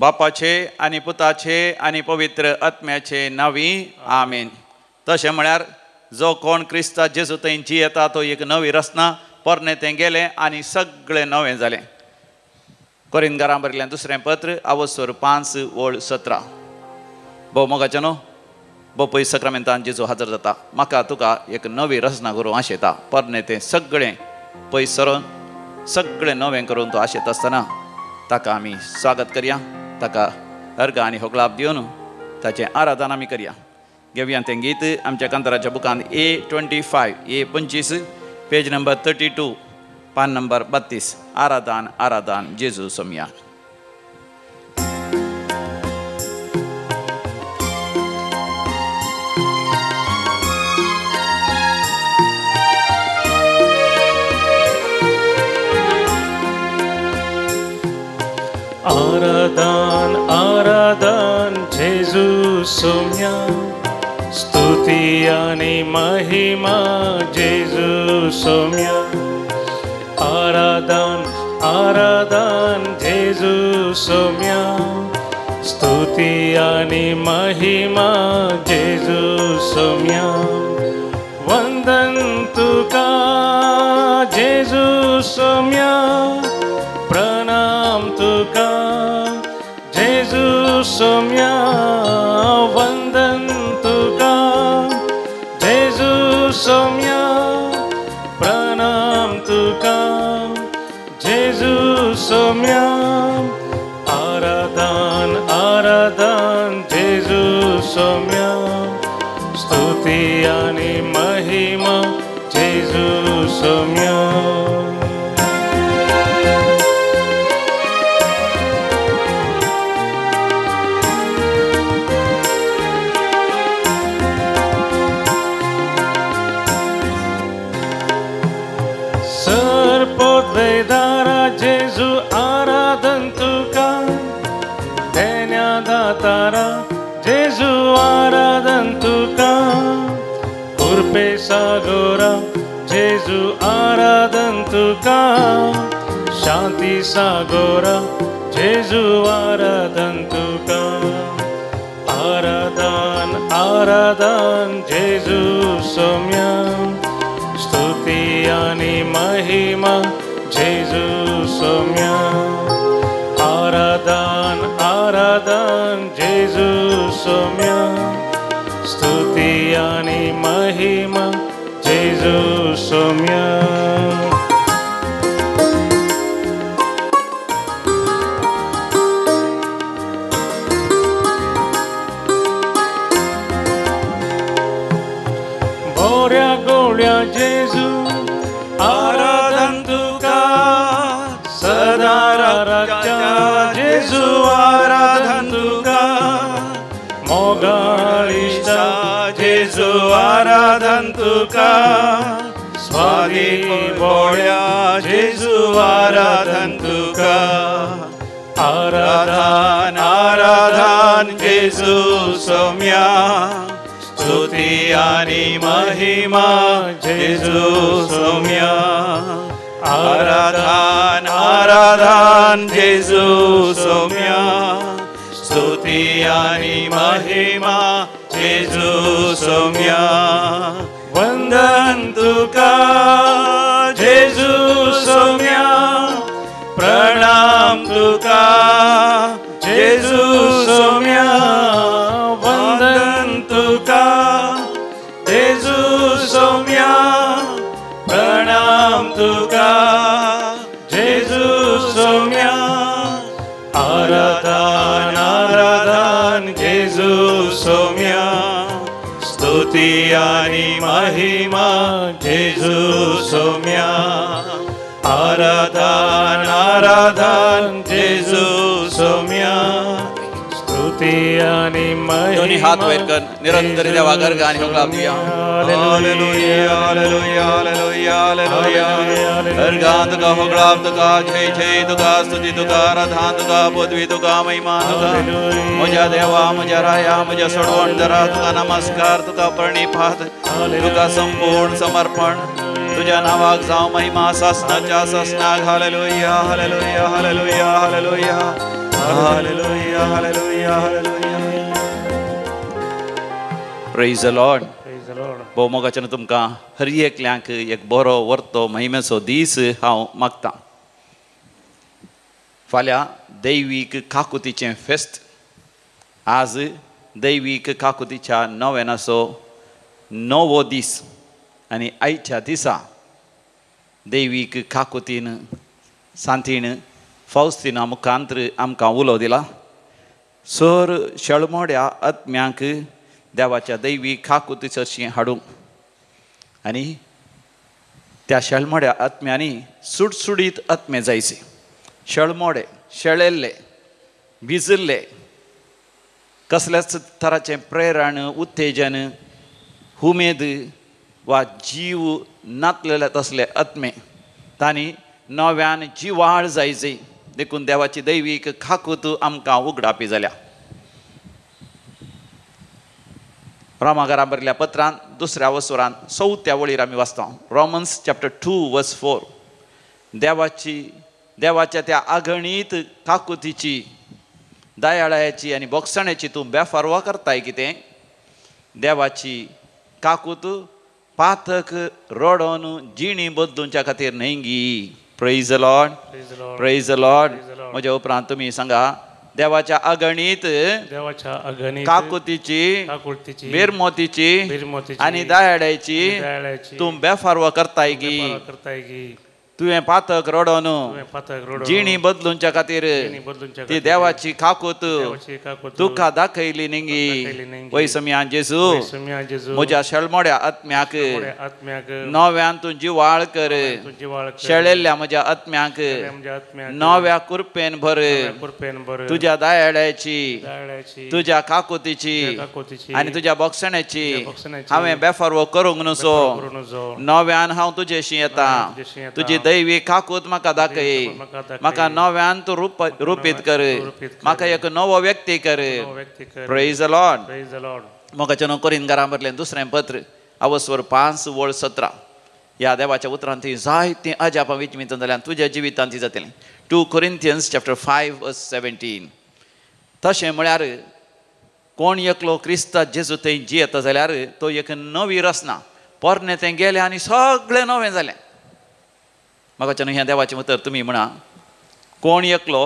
बापाचे आनी पुताचे आनी पवित्र आत्म्याचे नांवी आमेन। तशें म्हळ्यार जो कोण क्रिस्ता जेजू थंय जियेता तो एक नवी रचना, पोरणें तें गेलें आनी सगळें नवें जालें। कोरिंदकारां बरयल्लें दुसरें पत्र आवसर 5:17। भोव मोगाचें न्हू, भोव पयस सक्रामेंतान जेजू हाजर जाता, म्हाका तुका एक नवी रचना करूं आशेता। पोरणें तें सगळें पयस सरोन सगळें नवें करून तो आशेता आसतना ताका आमी स्वागत करया, ताका अर्घ आनी होगळाप दिवन ताचें आराधन आमी करया। घेवया तें गीत आमच्या कांताराच्या बुकान A25 A25 page number 32 पान नंबर 32। आराधन आराधन जेजू सोमया। आराधन आराधन जेजू सोम्या, स्तुती आणि महिमा जेजू सोम्या। आराधन आराधन जेजू सोम्या, स्तुती आणि महिमा जेजू सोम्या। वंदन तुका जेजू सोम्या, प्रणाम तुका जेजू सोम्या। वंदन तुका जेजू सोम्या, प्रणाम तुका जेजू सोम्या। आराधन आराधन जेजू सोम्या, स्तुती आणि महिमा जेजू सोम्या। वेदारा जेजू आराधन तुका, देण्या दातारा जेजू आराधन तुका। कृपे सागोरा जेजू आराधन तुका, शांती सागोरा जेजू आराधन तुका। आराधन आराधन जेजू सोम्या, स्तुती आणि महिमा जेजू सोम्या। आराधन आराधन जेजू सोम्या, स्तुती आणि महिमा जेजू सोम्या। बोऱ्या गोळ्या जेजू आराधन तुका, सदा राजा जेजू आराधन तुका। मोगाळ इश्टा जेजू आराधन तुका, स्वादी बोळ्या जेजू आराधन तुका। आराधन आराधन जेजू सोम्या, स्तुती आणि महिमा जेजू सोम्या। आराधन आराधन जेजू सोम्या, स्तुती आणि महिमा जेजू सोम्या। वंदन तुका जेजू सोम्या, प्रणाम तुका जेजू सोम्या। वंदन तुका जेजू सोम्या, प्रणाम तुका जेजू सोम्या। आराधन आराधन जेजू सोम्या, स्तुती आणि महिमा जेजू सोम्या। आराधन आराधन जेजू सोम्या, स्तुती आणि महिमा। दोन्ही हात वयर कर, निरंतर देवा गर्ग आणि होगळाप दिया। Hallelujah hallelujah hallelujah hallelujah. अर्घान तुका होगळाप तुका, जय जय तुका, स्तुती तुका, आराधन तुका, पदवी तुका, महिमा तुका। म्हज्या देवा, म्हज्या राया, म्हज्या सोडवण दरा तुका नमस्कार, तुका प्रणिपात, तुका संपूर्ण समर्पण। तुझ्या नावाक जावं महिमा सासनाच्या सासनाक। Hallelujah hallelujah hallelujah hallelujah. Hallelujah, hallelujah, hallelujah. Praise the Lord. भोव मोगाच्यान तुमकां हर एकल्यांक एक बरो वर्तो महिमेचो दीस हांव मागतां. फाल्यां दैवीक काकुतीचें फेस्त. आज दैवीक काकुतीच्या नव्यानाचो नवो दीस आनी आयच्या दिसा दैवीक काकुतीन सांतीन फावस्तिना मुखांत्र आमकां उलो दिला. सर शेळमोड्या आत्म्यांक देवाच्या दैवीक काकुती सरशी हाडूंक आनी त्या शेळमोड्या आत्म्यांनी सुडसुडीत आत्मे जायचे. शेळमोडे, शेळेल्ले, भिजिल्ले, कसल्याच तराचें प्रेरण, उत्तेजन, उमेद वा जीव नातलेले तसले आत्मे तांणी नव्यान जिवाळ जायचे. देखून देवाची दैवीक काकूत आमकां उगडापी जाल्या. रोमाघरा बरयल्ल्या पत्रान दुसऱ्या वसुरान चवथ्या वळीर आमी वाचता. Romans chapter 2 verse 4. देवाच्या त्या आगणीत काकुतीची, दयाळाची आनी बोगसण्याची तूं बेफारवा करताय कितें? देवाची काकूत पातक रडोन जिणी बदलुच्या खातीर न्हय गी? Praise the Lord, praise the Lord. म्हज्या उपरांत तुमी सांगा, देवाच्या अगणीत काकुतीची, बिरमोतीची आनी दयाळाची तूं बेफारवा करताय गी? तुवें पातक रडोन जिणी बदलुच्या खातीर ती देवाची काकूत तुका दाखयली न्ही. वैसम्या जेजू म्हज्या शेळमोड्या आत्म्याक नव्यान तूं जिवाळ कर. शेळेल्ल्या म्हज्या आत्म्याक नव्या कुरपेन भर. तुज्या दयाळाची, तुज्या काकुतीची आनी तुज्या बोगसण्याची हांवें बेफारवो करूंक नुसो. नव्यान हांव तुजेशी येता. तुजी दैवी काकूत म्हाका दाखय. म्हाका नव्यान तूं रुपीत कर. म्हाका एक नवो व्यक्ती कर. Praise the Lord. मोगाच्या कोरिंत घरां भरलें दुसरें पत्र अवस्वर 5 वळ 17. ह्या देवाच्या उतरान ती जायतीं अजापां विचमीत जाल्यान तुज्या जिवितांत ती जातली. 2 Corinthians chapter 5 verse 17. तशें म्हळ्यार कोण एकलो क्रिस्ता जेजू थंय जियेता जाल्यार तो एक नवी रचना. पोरणें तें गेलें आनी सगळें नवें जालें. म्हाका न्हू ह्या देवाचें उतर तुमी म्हणा, कोण एकलो,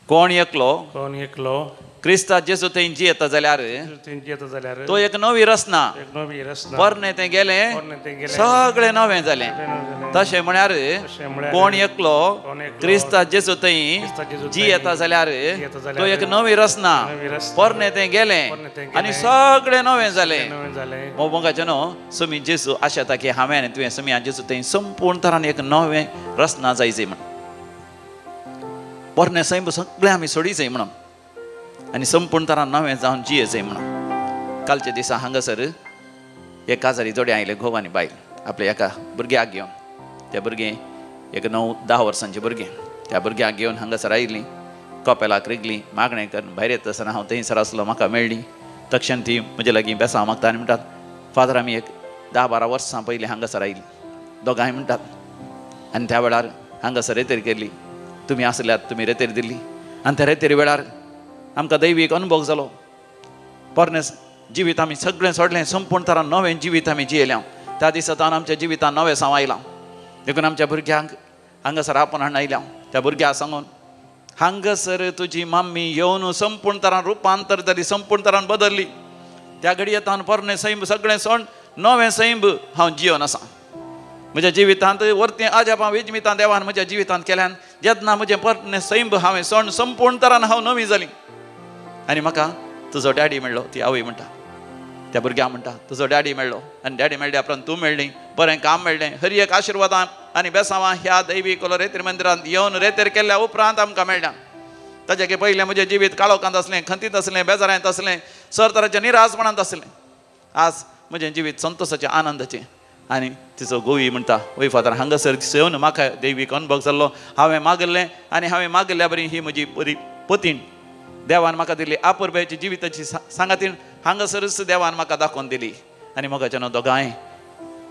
कोण एकलो, कोण एकलो क्रिस्ता जेजू थंय जियेता जाल्यार तो एक नवी रचना. पोरणें तें गेलें, सगळें नवें जालें. तशें म्हळ्यार कोण एकलो क्रिस्ता जेजू थंय जियेता जाल्यार तो एक नवी रचना. पोरणें तें गेलें आनी सगळें नवें जालें. मोगाचें न्हू समी जेजू आशेता की हांवें आनी तुवें समी जेजू थंय संपूर्ण तरान एक नवें रचना जायची म्हण. पोरणें सैम सगळें आमी सोडी जाय म्हणून आनी संपूर्ण तरान नवें जावन जियेचें म्हणून. कालच्या दिसा हांगासर एक काजारी जोडे आयले, घोव आनी बायल आपल्या एका भुरग्याक घेवन. त्या भुरगें एक 9-10 वर्सांचें भुरगें. त्या भुरग्याक घेवन हांगासर आयलीं, कपेलाक रिगलीं, मागणें करून भायर येता आसतना हांव थंयसर आसलो, म्हाका मेळ्ळी. तक्षण ती म्हजे लागीं बेसांव मागता आनी म्हणटात, फादर आमी एक 10-12 वर्सां पयलीं हांगासर आयलीं. दोगांय म्हणटात. आनी त्या वेळार हांगासर रेतेर केली, तुमी आसल्यात, तुमी रेतेर दिली. आनी त्या रेतेर वेळार आमकां दैवीक अनुभव जालो. पोरणें जिवीत आमी सगळें सोडलें, संपूर्ण तरान नवें जिवीत आमी जियेलें. त्या दिसा तावन आमच्या जिवितान नवें साव आयलां. देखून आमच्या भुरग्यांक हांगासर आपोवन हाडून आयल्या. त्या भुरग्याक सांगून, हांगासर तुजी मम्मी येवन संपूर्ण तरान रुपांतर जाली, संपूर्ण तरान बदलली. त्या घडये तावन पोरणें सैम सगळें सोड नवें सैम हांव जियोन आसा. म्हज्या जिवितांत वरतें अजापां विजमितां देवान म्हज्या जिवितांत केल्यान. जेन्ना म्हजें पोरणें सैम हांवें सोड संपूर्ण तरान हांव नवी जाली. आनी म्हाका तुजो डॅडी मेळ्ळो. ती आवय म्हणटा त्या भुरग्याक म्हणटा, तुजो डॅडी मेळ्ळो आनी डॅडी मेळ्ळ्या उपरांत तूं मेळ्ळी, बरें काम मेळ्ळें. हर एक आशिर्वादां आनी बेसांवां ह्या दैवी कोलो रेतेर मंदिरांत येवन रेतेर केल्ल्या उपरांत आमकां मेळ्ळ्या. ताच्या पयलें म्हजें जिवीत काळोखांत आसलें, खंतींत आसलें, बेजारांत आसलें, सर तराच्या निराशपणांत आसलें. आज म्हजें जिवीत संतोशाचें, आनंदाचें. आनी तिचो गोवी म्हणटा, वय फादर हांगासर येवन म्हाका दैवीक अनुभव जाल्लो. हांवें मागल्लें आनी हांवें मागल्ल्या बरी ही म्हजी बरी पतीण देवान म्हाका दिली. आपुरबायेची जिविताची सांगातीण हांगासरच देवान म्हाका दाखोवन दिली. आनी मोगाच्यान दोगांय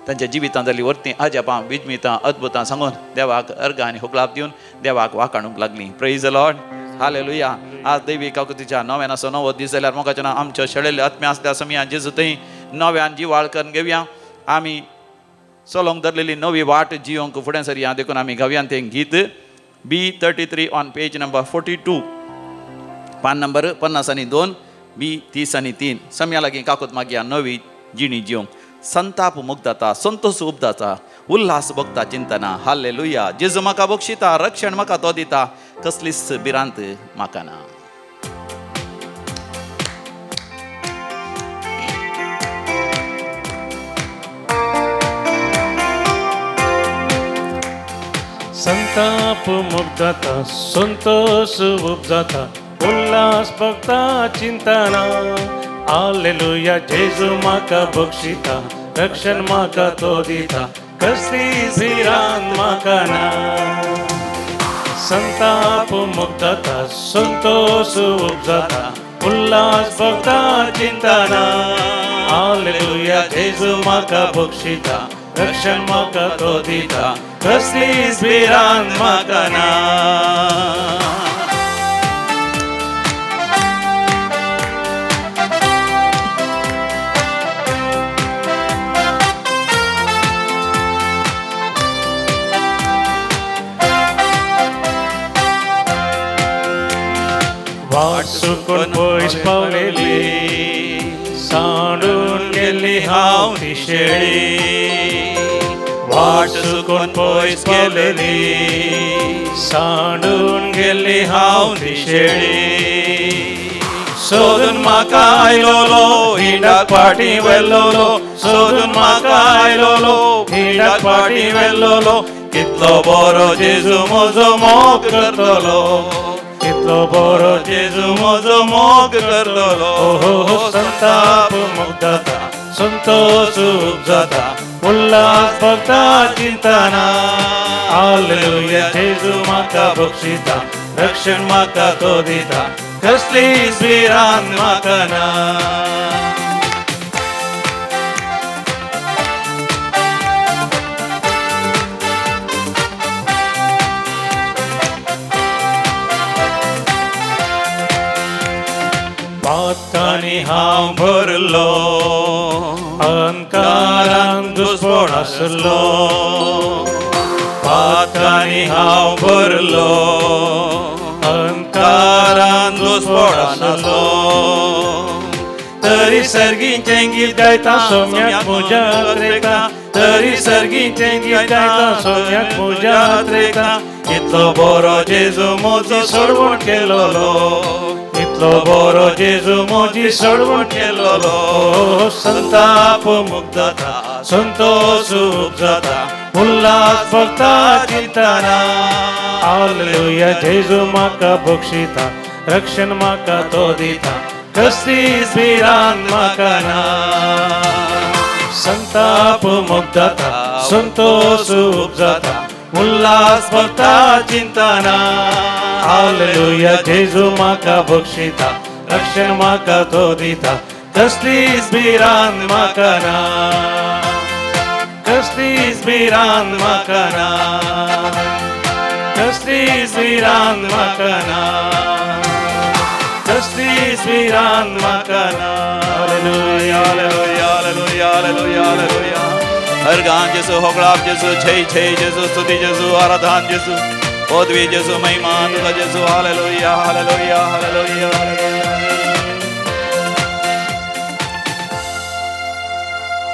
तांच्या जिवितांत जाल्ली वर्ती अजापां विजमितां अद्भुतां सांगून देवाक अर्गां आनी होगलाप दिवन देवाक वाखाणूंक लागलीं. Praise the Lord, hallelujah. आज दैवी काकुतीच्या नव्यानाचो नवो दीस जाल्यार मोगाच्या नांव आमच्यो शेळेल्ले आत्म्या आसल्या समया जेजू थंय नव्यान जिवाळ करून घेवया. आमी चलोवंक धरलेली नवी वाट जियोंक फुडें सरया. देखून आमी गावया तें गीत B33 on page number 42, पान नंबर 52, B33. समया लागीं काकूत मागया नवी जिणी जिवंक. संताप मुक्तता, संतोष उपदाता, उल्हास भोगता चिंतना. हालेलुया. जेजू म्हाका बक्षिता, रक्षण म्हाका तो दिता, कसलीच भिरांत म्हाका ना. संताप मुक्त जाता, संतोष उपजाता, उल्हास भोगता चिंतना. हालेलुया. जेजू म्हाका बक्षिता, रक्षण म्हाका तो दिता, कसलीच भिरांत म्हाका ना. संताप मुक्त जाता, संतोष उपजाता, उल्हास भोगता चिंतना. हालेलुया. जेजू म्हाका बक्षिता, रक्षण म्हाका तो दिता, कसलीच भिरांत म्हाका ना. वाट चुकून पयस पावलेली, सांडून गेली हांव ती शेळी. वाट चुकून पयस पावलेली, सांडून गेली हांव ती शेळी. सोदून म्हाका आयलोलो, हिंडाक फाटीं व्हेलोलो. सोदून म्हाका आयलोलो, हिंडाक फाटीं व्हेलोलो. कितलो बरो जेजू म्हजो मोग करतलो, कितलो बरो जेजू म्हजो मोग करतलो. संताप मुक्त जाता, संतोष उपजाता, उल्हास भोगता चिंतना. हालेलुया. जेजू म्हाका बक्षिता, रक्षण म्हाका तो दिता, कसलीच भिरांत म्हाका ना. पातकांनी हांव भरलो, अंधकारान घुस्पण आसलो. पातकांनी हांव भरलो, अंधकारान घुस्पण आसलो. तरी सर्गीचें गीत गायता, सोम्याक म्हज्या त्रेता. तरी सर्गीचें गीत गायता, सोम्याक म्हज्या त्रेता. कितलो बरो जेजू म्हजो सोडवण केलोलो, कितलो बरो जेजू म्हजी सोडवण केलोलो. संताप मुक्त जाता, संतोष उपजाता, उल्हास भोगता चिंतना. हालेलुया. जेजू म्हाका बक्षिता, रक्षण म्हाका तो दिता, कसलीच भिरांत म्हाका ना. संताप मुक्त जाता, संतोष उपजाता, उल्हास भोगता चिंतना. हालेलुया. जेजू म्हाका बक्षिता, रक्षण म्हाका तो दिता, कसलीच भिरांत म्हाका ना. कसलीच भिरांत म्हाका ना, कसलीच भिरांत म्हाका ना, कसलीच भिरांत म्हाका ना. Hallelujah, hallelujah, hallelujah, hallelujah, hallelujah. Organ जेजू, होगळाप जेजू, जय जय जेजू, स्तुती जेजू, आराधन जेजू, पदवी जेजू, महिमा तुका जेजू. Hallelujah, hallelujah, hallelujah, hallelujah.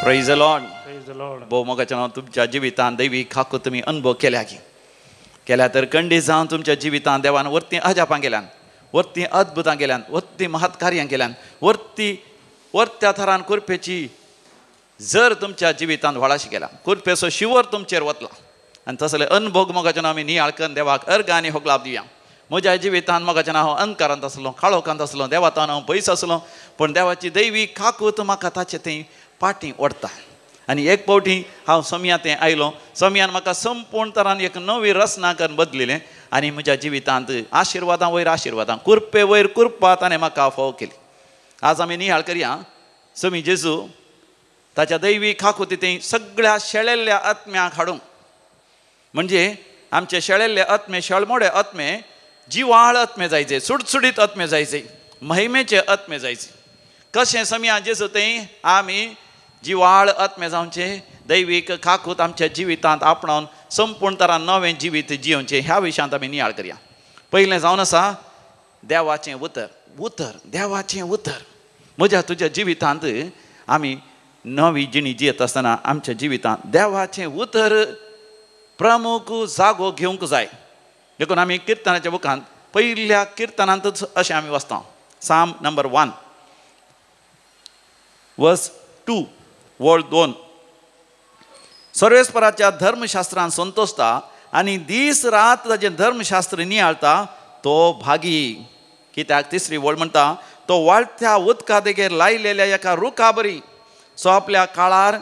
Praise the Lord. Praise the Lord. भोव मोगाच्या नांव तुमच्या जिवितांत दैवी काकूत तुमी अनुभव केल्या की केल्या तर कंडी जावन तुमच्या जिवितांत देवान वरती अजापां केल्यान, वरती अद्भुतां केल्यान, वरती महत्कार्यां केल्यान, वरती वरत्या थरान कुरपेची जर तुमच्या जिवितांत व्हाळाशी केला, कुरपेचो शिवर तुमचेर वतला. आनी तसले अनभोग मोगाच्या नांव आमी नियाळ करून देवाक अर्घ आनी होगलाप दिवया. म्हज्या जिवितांत मोगाच्या नांव हांव अंधकारांत आसलो, काळोखांत आसलो, देवातान हांव पयस आसलो, पूण देवाची दैवी काकूत म्हाका ताचे थंय पाटी ओडटा. आनी एक फावटी हांव सोमया थंय आयलो, सोमयान म्हाका संपूर्ण तरान एक नवी रचना करून बदलिलें आनी म्हज्या जिवितांत आशिर्वादां वयर आशिर्वादां, कुरपे वयर कुरपा ताणें म्हाका फोव केली. आज आमी नियाळ करया. सोमी जेजू ताच्या दैवी खाकुती थंय सगळ्या शेळेल्ल्या आत्म्याक हाडूंक. म्हणजे आमचे शेळेल्ले आत्मे, शेळमोडे आत्मे, जिवाळ आत्मे जायचे, सुडसुडीत आत्मे जायचे, महिमेचे आत्मे जायचे. कशें समया जेजू थंय आमी जिवाळ आत्मे जावचे, दैवीक खाकूत आमच्या जिवितांत आपणावन संपूर्ण तरान नवें जिवीत जियोवचें, ह्या विशयांत आमी नियाळ करया. पयलें जावन आसा देवाचें उतर. उतर, देवाचें उतर म्हज्या तुज्या जिवितांत आमी नवी जिणी जियेत आसतना आमच्या जिवितांत देवाचें उतर प्रमुख जागो घेवंक जाय. देखून आमी किर्तनाच्या बुकांत पयल्या किर्तनांतच अशें आमी वाचता, साम नंबर 1 वर्स 2 वळ 2, सर्वेस्पराच्या धर्मशास्त्रान संतोषता आनी दीस रात ताजें धर्मशास्त्र नियाळता तो भागी. कित्याक तिसरी वळ म्हणटा तो वाळत्या उदका देगेर लायलेल्या एका रुखा बरी सो आपल्या काळार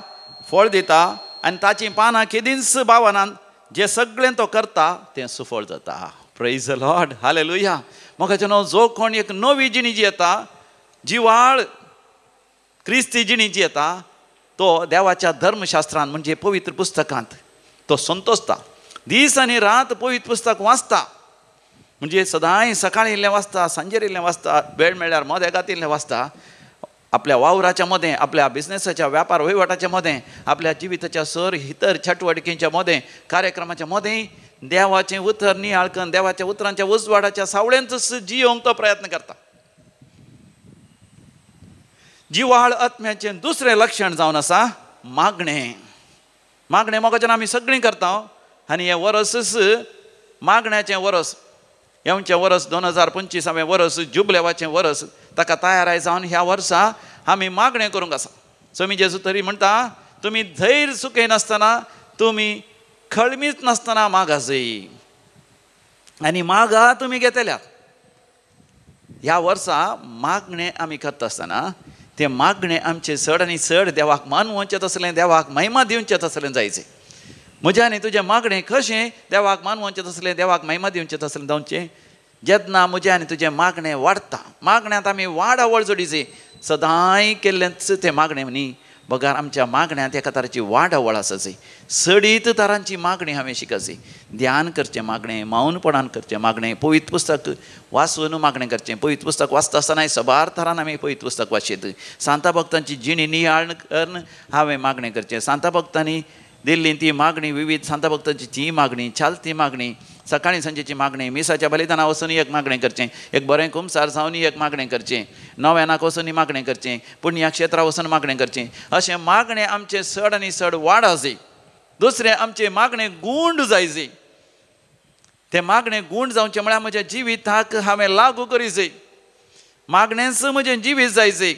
फळ दिता आनी ताचीं पानां केदींच बावनात, जें सगळें तो करता तें सुफळ जाता. Praise the Lord, hallelujah. म्हाका न्हू जो कोण एक नवी जिणी जी येता, जिवाळ क्रिस्ती जिणी जी येता, तो देवाच्या धर्मशास्त्रान म्हणजे पवित्र पुस्तकांत तो संतोषता. दीस आनी रात पवित्र पुस्तक वाचता, म्हणजे सदांय सकाळीं इल्लें वाचता, सांजेर इल्लें वाचता, वेळ मेळ्ळ्यार मदेगात इल्लें वाचता, आपल्या वावराच्या मदें, आपल्या बिजनेसाच्या व्यापार वहिवाटाच्या मदें, आपल्या जिविताच्या सर हितर चटवटकींच्या मदें, कार्यक्रमाच्या मदें देवाचें उतर नियाळ करून देवाच्या उतरांच्या उजवाडाच्या सावळेंतच जियोवंक तो प्रयत्न करता. जिवाळ आत्म्याचें दुसरें लक्षण जावन आसा मागणें. मागणें मोगाच्यान आमी सगळीं करता आनी हें वरसच मागण्याचें वरस, येवचें वरस 2025 वरस जुबलेवाचें वरस, ताका तयाराय जावन ह्या वर्सा आमी मागणें करूंक आसा. समी जेजू तरी म्हणटा तुमी धैर्य चुकयनासतना, तुमी खळमीच नासतना मागाजय आनी मागा तुमी घेतल्यात. ह्या वर्सा मागणें आमी करता आसतना तें मागणें आमचें चड आनी चड देवाक मानवचें तसलें, देवाक महिमा दिवचें तसलें जायचें. म्हजें आनी तुजें मागणें कशें देवाक मानवचें तसलें, देवाक महिमा दिवचें तसलें जावचें. जेन्ना म्हजें आनी तुजें मागणें वाडटा, मागण्यांत आमी वाडावळ जोडीची, सदांय केल्लेंच तें मागणें न्ही, बगर आमच्या मागण्यांत एका तराची वाडावळ आसाची, सडीत तरांची मागणी हांवें शिकाची. ध्यान करचें मागणें, मौनपणान करचें मागणें, पवित्र पुस्तक वाचून मागणें करचें. पवित्र पुस्तक वाचता आसतनाय सबार तरान आमी पवित्र पुस्तक वाचयत. सांता भक्तांची जिणी नियाळ करून हांवें मागणें करचें. सांता भक्तांनी दिल्ली ती मागणी, विविध सांता भक्तांची ती मागणी, चालती मागणी, सकाळी सांजेची मागणी, मिसाच्या बलिदाना वचून एक मागणें करचें, एक बरें कुमसार जावन एक मागणें करचें, नव्यानाक वचून मागणें करचें, पुण्य क्षेत्रा वचून मागणें करचें. अशें मागणें आमचें चड आनी चड वाड आसी. दुसरें आमचें मागणें गूंड जायची. तें मागणें गूंड जावचें म्हळ्यार म्हज्या जिविताक हांवें लागू करीची, मागणेंच म्हजें जिवीत जायचें.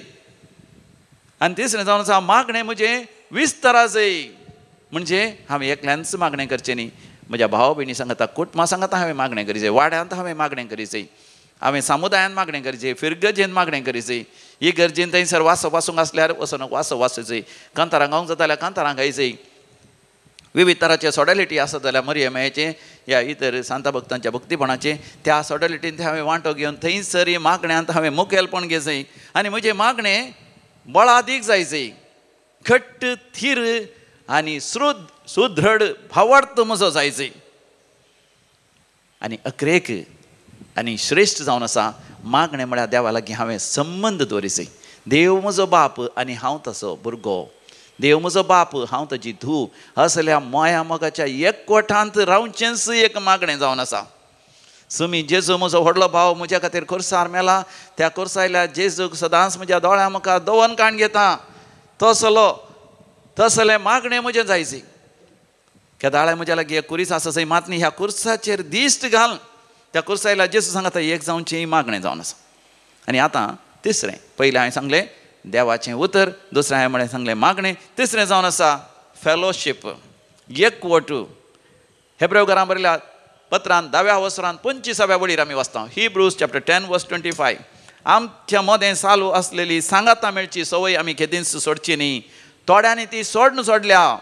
आनी तिसरें जावन आसा मागणें म्हजें विस्ताराचें, म्हणजे हांवें एकल्यानच मागणें करचें न्ही, म्हज्या भाव भयणी सांगता, कुटुंबा सांगता हांवें मागणें करीचें, वाड्यांत हांवें मागणें करीचें, हांवें समुदायांत मागणें करीचें, फिरगजेन मागणें करीचें. ही गरजेन थंयसर वासो वासूंक आसल्यार वचून वासो वाचचें, कांतारां गावंक जाता जाल्यार कांतारां गायचीं. विविध तराचे सॉडलिटी आसत जाल्यार मरियमायेचें या इतर सांता भक्तांच्या भक्तीपणाचें, त्या सॉडलिटीन हांवें वांटो घेवन थंयसर मागण्यांत हांवें मुखेलपण घेयचें आनी म्हजें मागणें बळादीक जायचें, घट्ट थीर आनी सुदृढ भावार्थ म्हजो जायचें. आनी अकरेक आनी श्रेश्ठ जावन आसा मागणें म्हळ्यार देवा लागीं हांवें संबंद दवरिचें. देव म्हजो बाप आनी हांव तसो भुरगो, देव म्हजो बाप हांव ताजी धूव, असल्या माया मोगाच्या एकवटांत रावचेंच एक मागणें जावन आसा. सुमी जेजू म्हजो व्हडलो भाव म्हज्या खातीर खुर्सार मेला, त्या खुर्सायल्या जेजूक सदांच म्हज्या दोळ्यां मुखार दवन काण घेता, तसलो तसलें मागणें म्हजें जायचें. केदाळे म्हज्या लागीं एक कुरीस आसा थंय मात न्ही, ह्या कुर्साचेर दिश्ट घाल, त्या कुर्सायल्या जेजू सांगता एक जावचें मागणें जावन आसा. आनी आतां तिसरें, पयलें हांवें सांगलें देवाचें उतर, दुसरें हांवें म्हणलें सांगलें मागणें, तिसरें जावन आसा फेलोशीप, एकवट. हेब्रेव घरां बरयल्या पत्रान 10व्या वसरान 25व्या वळीर आमी वाचता, हिब्रूज चॅप्टर 10 वर्स 25. आमच्या मदें चालू आसलेली सांगाता मेळची संवय आमी केदींच सोडची न्ही, थोड्यांनी ती सोडून सोडल्या.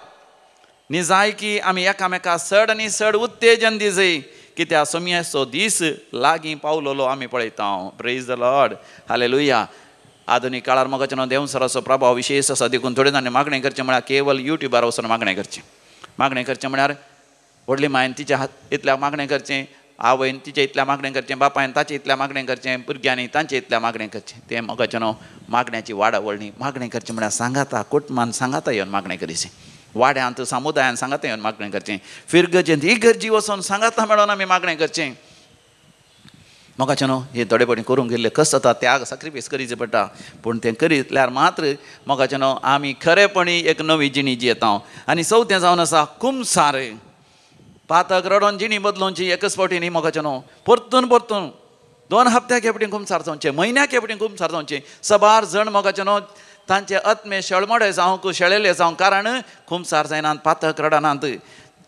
निजाय की आमी एकामेका चड आनी चड उत्तेजन दिजय, कित्याक सोमयाचो दीस लागीं पावलोलो आमी पळयता. Praise the Lord, hallelujah. आधुनीक काळार मोगाचें देवसराचो प्रभाव विशेष आसा देखून थोडे जाणांनी मागणें करचें म्हळ्यार केवल युट्यूबार वचून मागणें करचें. मागणें करचें म्हळ्यार व्हडली मायन तिच्या इतल्या मागणें करचें, आवयन तिचे इतल्या मागणें करचें, बापायन ताचें इतल्या मागणें करचें, भुरग्यांनी तांचें इतल्या मागणें करचें. तें मोगाचें मागण्याची वाडावळ न्ही. मागणें करचें म्हळ्यार सांगाता कुटुंबान सांगाता येवन मागणें करीचें, वाड्यांत समुदायान सांगाता येवन मागणें करचें, फिरगजेंत इगर्जी वचून सांगाता मेळोन आमी मागणें करचें. मोगाचें न्हू हे थोडे फावटी करूंक गेल्ले कस जाता, त्याग सॅक्रिफायस करीचें पडटा, पूण तें करीतल्यार मात्र मोगाचें न्हू आमी खरेपणी एक नवी जिणी जियेता. आनी चवथें जावन आसा कुमसार. पातक रडोन जिणी बदलोवची एकच फावटी न्ही मोगाचें न्हू, परतून परतून 2 हप्त्याक फावटी कुमसार जावचें, म्हयन्याक फावटी कुमसार जावचें. सबार जण मोगाचें न्हू तांचे आत्मे शेळमोडे जावंक शेळेले जावंक कारण कुमसार जायनात, पातक रडनात.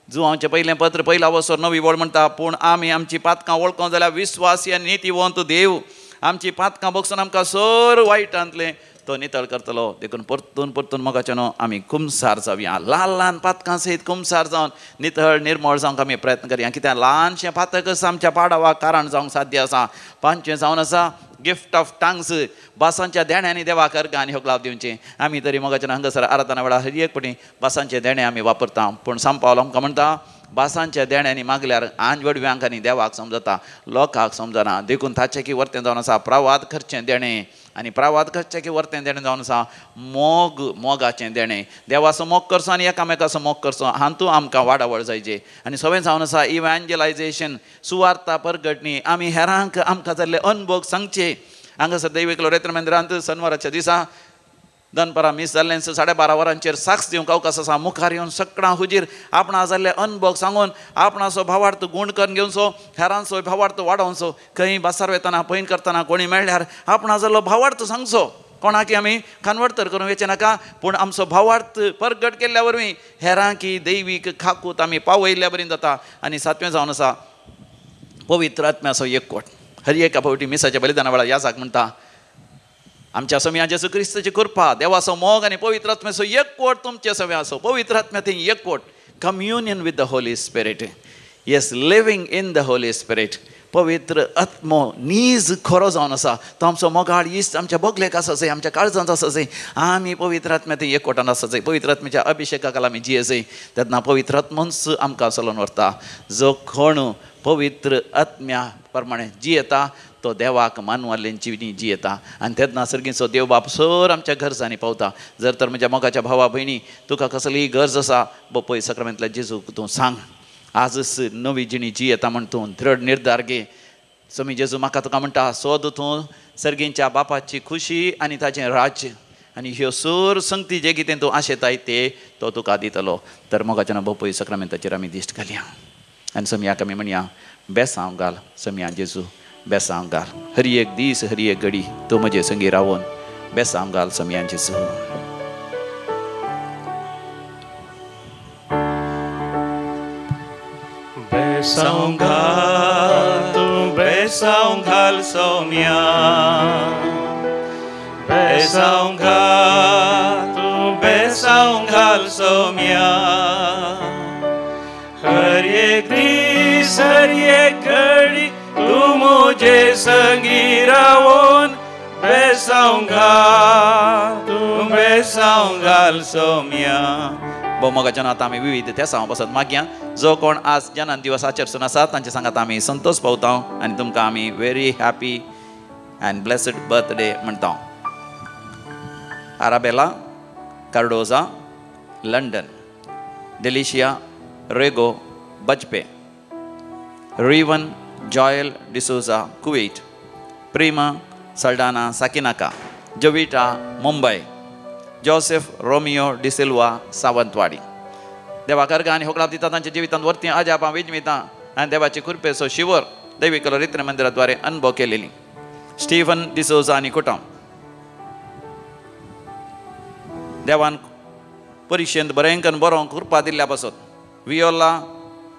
जुवांचें पयलें पत्र पयला वसर 9वी वळ म्हणटा, पूण आमी आमची पातकां वळखोंक जाल्यार विस्वासी आनी नितीवंत देव आमची पातकां बगसून आमकां सर वायटांतलें तो नितळ करतलो. देखून परतून परतून मोगाचें न्हू आमी कुमसार जावया, ल्हान ल्हान पातकां सयत कुमसार जावन नितळ निर्मळ जावंक आमी प्रयत्न करया. कित्याक ल्हानशें पातकच आमच्या पाडावाक कारण जावंक साध्य आसा. पांचवें जावन आसा गिफ्ट ऑफ टांग्स. भासांच्या देण्यांनी देवाक अर्घ आनी होगलाव दिवचें. आमी तरी मोगाचें हांगासर आराधना वेळार हर एक फावटी भासांचें देणें आमी वापरता, पूण सांपावलो आमकां म्हणटा भासांच्या देण्यांनी मागल्यार आंज वडव्यांक आनी देवाक समजता, लोकांक समजना. देखून ताचें की वर्तें जावन आसा प्रवाद करचें देणें, आनी प्रवाद करचें की वर्तें देणें जावन आसा मोग, मोगाचें देणें. देवाचो मोग करचो आनी एकामेकाचो मोग करचो हातूंत आमकां वाडावळ जायची. आनी सगळें जावन आसा इव्हँजलायजेशन, सुवार्ता परगटणी. आमी हेरांक आमकां जाल्ले अनभोग सांगचे. हांगासर दैवीक लोरेत्र मंदिरांत शनिवाराच्या दिसा दनपारां मीस जाल्लें 12:30 वरांचेर साक्ष दिवंक अवकाश आसा. मुखार येवन सगळ्यां हुजीर आपणा जाल्ले अनभोग सांगून आपणाचो भावार्थ गूण करून घेवचो, हेरांचो भावार्थ वाडोवचो. खंय बासार वतना पैन करतना कोणी मेळ्ळ्यार आपणा जाल्लो भावार्थ सांगचो. कोणाकी आमी कन्वर्ट तर करूंक वचें नाका, पूण आमचो भावार्थ परगट केल्ल्या वरवीं हेरांकी दैवीक खाकूत आमी पावयल्ल्या बरी जाता. आनी सातवें जावन आसा पवित्र आत्म्याचो एकवट. हर एका फावटी मिसाच्या बलिदाना वेळार याजाक म्हणटा, आमच्या सम्या जेजू क्रिस्ताची कृपा, देवाचो मोग आनी पवित्र आत्म्याचो एकवट तुमचे सव्या आसो. पवित्र आत्म्या थंय एकवट, communion with the Holy Spirit, yes, living in the Holy Spirit. पवित्र आत्मो नीज खरो जावन आसा, तो आमचो मोगाळ इश्ट आमच्या बगलेक आसा जाय, आमच्या काळजांत आसा जाय. आमी पवित्र आत्म्या थंय एकवटान आसा जाय. पवित्र आत्म्याच्या अभिशेका आमी जिये जाय, तेन्ना पवित्र आत्मोच आमकां चलोवन व्हरता. जो कोण पवित्र आत्म्या प्रमाणे जियेता तो देवाक मानवाल्ल्यान जिणी जियेता. आनी तेन्ना सर्गीचो देव बाप सर आमच्या गरजांनी पावता. जर तर म्हज्या मोगाच्या भावा भयणी तुका कसलीय गरज आसा, बपय सक्रमेंतल्या जेजूक तूं सांग, आजच नवी जिणी जियेता म्हण तूं दृढ निर्धार घे. स्वामी जेजू म्हाका तुका म्हणटा, सोद तूं सर्गींच्या बापाची खुशी आनी ताचें राज्य, आनी ह्यो सर संगती जे कितें तूं आशेताय ते तो तुका दितलो. तर मोगाच्या बपय सक्रमेंताचेर आमी दिश्ट घालया आनी सम्याक आमी म्हणया, बेसांव घाल सम्या जेजू, बेसांव घाल. हर एक दीस हर एक घडी तूं म्हजे संगी रावून बेसांव घाल सम्या जेजू. बेसांव घाल तूं, बेसांव घाल सोम्या, बेसांव घाल तूं, बेसांव घाल सोम्या. हर एक दीस हर एक घडी तूं म्हजे संगी रावून बेसांव घाल तूं, बेसांव घाल सोम्या. भोवमोगाच्या आतां आमी विविध तेसांव पासत मागया. जो कोण आज जनान दिवस आचरसून आसा तांचे सांगात आमी संतोष पावता आनी तुमकां आमी very happy and blessed birthday म्हणटा. Arabella Cardoza, London. Delicia Rego, Bajpe. Rivan Joel D'Souza, Kuwait. Prima Saldana, Sakinaka. Jovita, Mumbai. Joseph Romeo D'Silva, Sawantwadi. देवा कर्गा आनी होकळाप दिता तांच्या जिवितांत वरती अजापां विजमितां आनी देवाचे कृपेचो शिवर दैवीक रित्र मंदिराद्वारे अनुभव केलेली. स्टीफन डिसोजा आनी कुटुंब. देवान परिक्षेंत बरेंकन बरोवंक कृपा दिल्ल्या पासत वियोला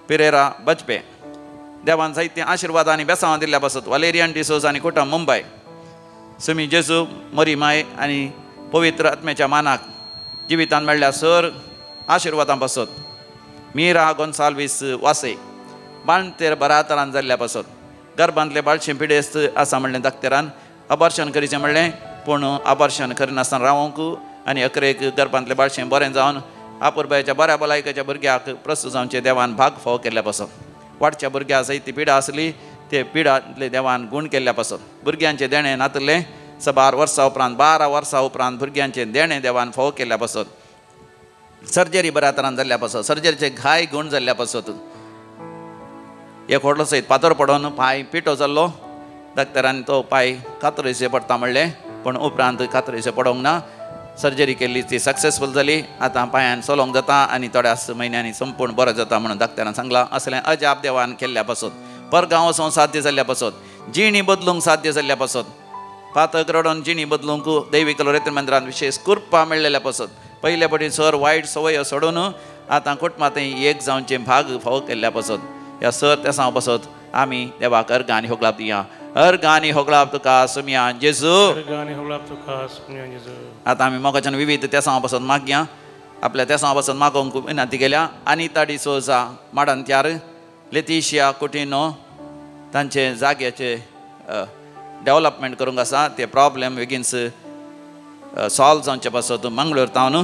पिरेरा, बजपे. देवान जायते आशिर्वाद आनी बेसांवां दिल्ल्या पासत वालेरियन डिसोजा आनी कुटुंब, मुंबय. सुमी जेजू मरी माय आनी पवित्र आत्म्याच्या मानाक जिवितांत मेळ्ळ्या सर आशिर्वादां पासत मीरा गोन्साल्वीस, वासे. बाळंतेर बरातरान जाल्ल्या पासत गर्भांतले बाळशें पिडेस्त आसा म्हणलें दाक्तेरान अबॉर्शन करीचें म्हणलें, पूण आबॉर्शन करिनासतना रावंक आनी अकरेक गर्भांतलें बाळशें बरें जावन आपुरबायेच्या बऱ्या भलायकेच्या भुरग्याक प्रस्तूत जावचें देवान भाग फावो केल्ल्या पासत. वाडच्या भुरग्या सयत ती पिडा आसली ते पिडांतले देवान गूण केल्ल्या पासत. भुरग्यांचें देणें नातलें सबार वर्सां उपरांत 12 वर्सां उपरांत भुरग्यांचें देणें देवान फावो केल्ल्या पासत. सर्जरी बऱ्या तरान जाल्ल्या पासत, सर्जरीचे घाय गूण जाल्ल्या पासत. एक व्हडलो सयत फातर पडोन पांय पिठो जाल्लो, डॉक्टरान तो पांय कातरेचे पडटा म्हणलें, पूण उपरांत कातरेचे पडोंक ना. सर्जरी केल्ली ती सक्सेसफूल जाली. आतां पांयान चलोवंक जाता आनी थोड्याच म्हयन्यांनी संपूर्ण बरो जाता म्हणून डॉक्टरान सांगलां. असलें अजाप देवान केल्ल्या पासत, परगांव वचोंक साध्य जाल्ल्या पासत, जिणी बदलूंक साध्य जाल्ल्या पासत, पातक रडोन जिणी बदलूंक दैवीक लोरेत मंदिरान विशेष कृपा मेळ्ळेल्या पासत. पयले पटी सर वायट संवय सोडून आतां कुटुंबांत एक जावचें भाग फावो केल्ल्या पासत. ह्या सर तेसांव पासत आमी देवाक अर्गां आनी होगळाप दिया. अर्गां आनी होगळाप तुका सुमया जेजू. आतां आमी मोगाच्यान विविध तेसांव पासत मागया. आपल्या तेसांव पासत मागोवंक विनंती केल्या. अनिता डिसोजा माडांत्यार, लेतिशिया कुटिनो तांचे जाग्याचे डेवलपमेंट करूंक आसा, ते प्रॉब्लेम बेगीनच सॉल्व जावचे पासत मंगळूर तावन.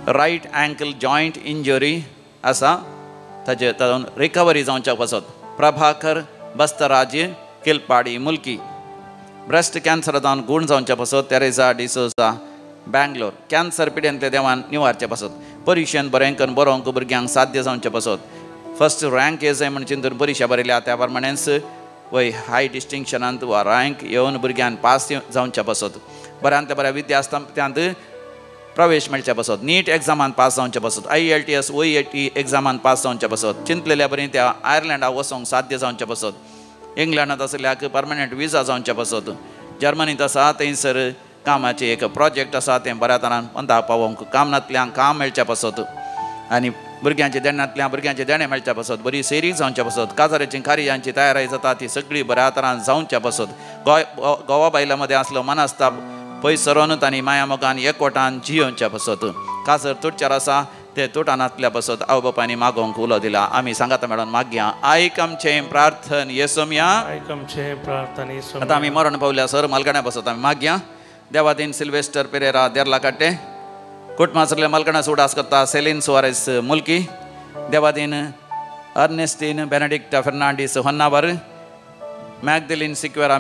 रायट अँकल जॉयंट इंजरी आसा ताजे तातूंत रिकवरी जावच्या पासत. प्रभाकर बस्तराज किलपाडी मुल्की ब्रेस्ट कॅन्सर जावन गूण जावच्या पासत. तेरेजा डिसोजा बँगलोर कॅन्सर पिडेंतले देवान निवारचे पासत. परिक्षेन बरें करून बरोवंक भुरग्यांक साध्य जावचे पासत. फर्स्ट रँक येयजय म्हण चिंतून परिक्षा बरयल्या त्या प्रमाणेच वय हाय डिस्टिंक्शनांत वा रँक येवन भुरग्यान पास जावच्या पासत. बऱ्यांतल्या बऱ्या विद्यास्थांत प्रवेश मेळच्या पासत. नीट एग्जामान पास जावचे पासत. IELTS OET एग्जामान पास जावचे पासत. चिंतलेल्या बरी त्या आयर्लंडाक वचोंक साध्य जावचे पासत. इंग्लंडांत आसल्याक परमनंट विजा जावचे पासत. जर्मनींत आसा थंयसर कामाचें एक प्रोजेक्ट आसा तें बऱ्या तरान पंदा पावोवंक काम नातल्यांक काम मेळच्या पासत आनी भुरग्यांच्या देण्यांतल्यान भुरग्यांचें देणें मेळच्या पासत. बरी सैरीक जावच्या पासत. काजाराची कार्यांची तयारी जाता ती सगळी बऱ्या तरान जावच्या पासत. गोवा बायलां मदें आसलो मनस्ताप पयस सरोन तांणी माया मोगान एकवटान जियोवच्या पासत. काजर तुटचार आसा ते तुटानातल्या पासत आवय बापायनी मागोवंक उलो दिला. आमी सांगाता मेळोन मागया. आयक आमचें प्रार्थन येसोमया. आतां आमी मरण पावल्या सर मालगाण्या पासत आमी मागया. देवादीन सिल्वेस्टर पेरेरा देरला काट्टे कुटुंबासरल्या मालकाणा उडास करता. सेलीन सुवारेस मुल्की देवादीन अर्नेस्टीन बेनेडिक्टा फेर्नांडीस होन्नावर मॅगदलीन सिक्वेरा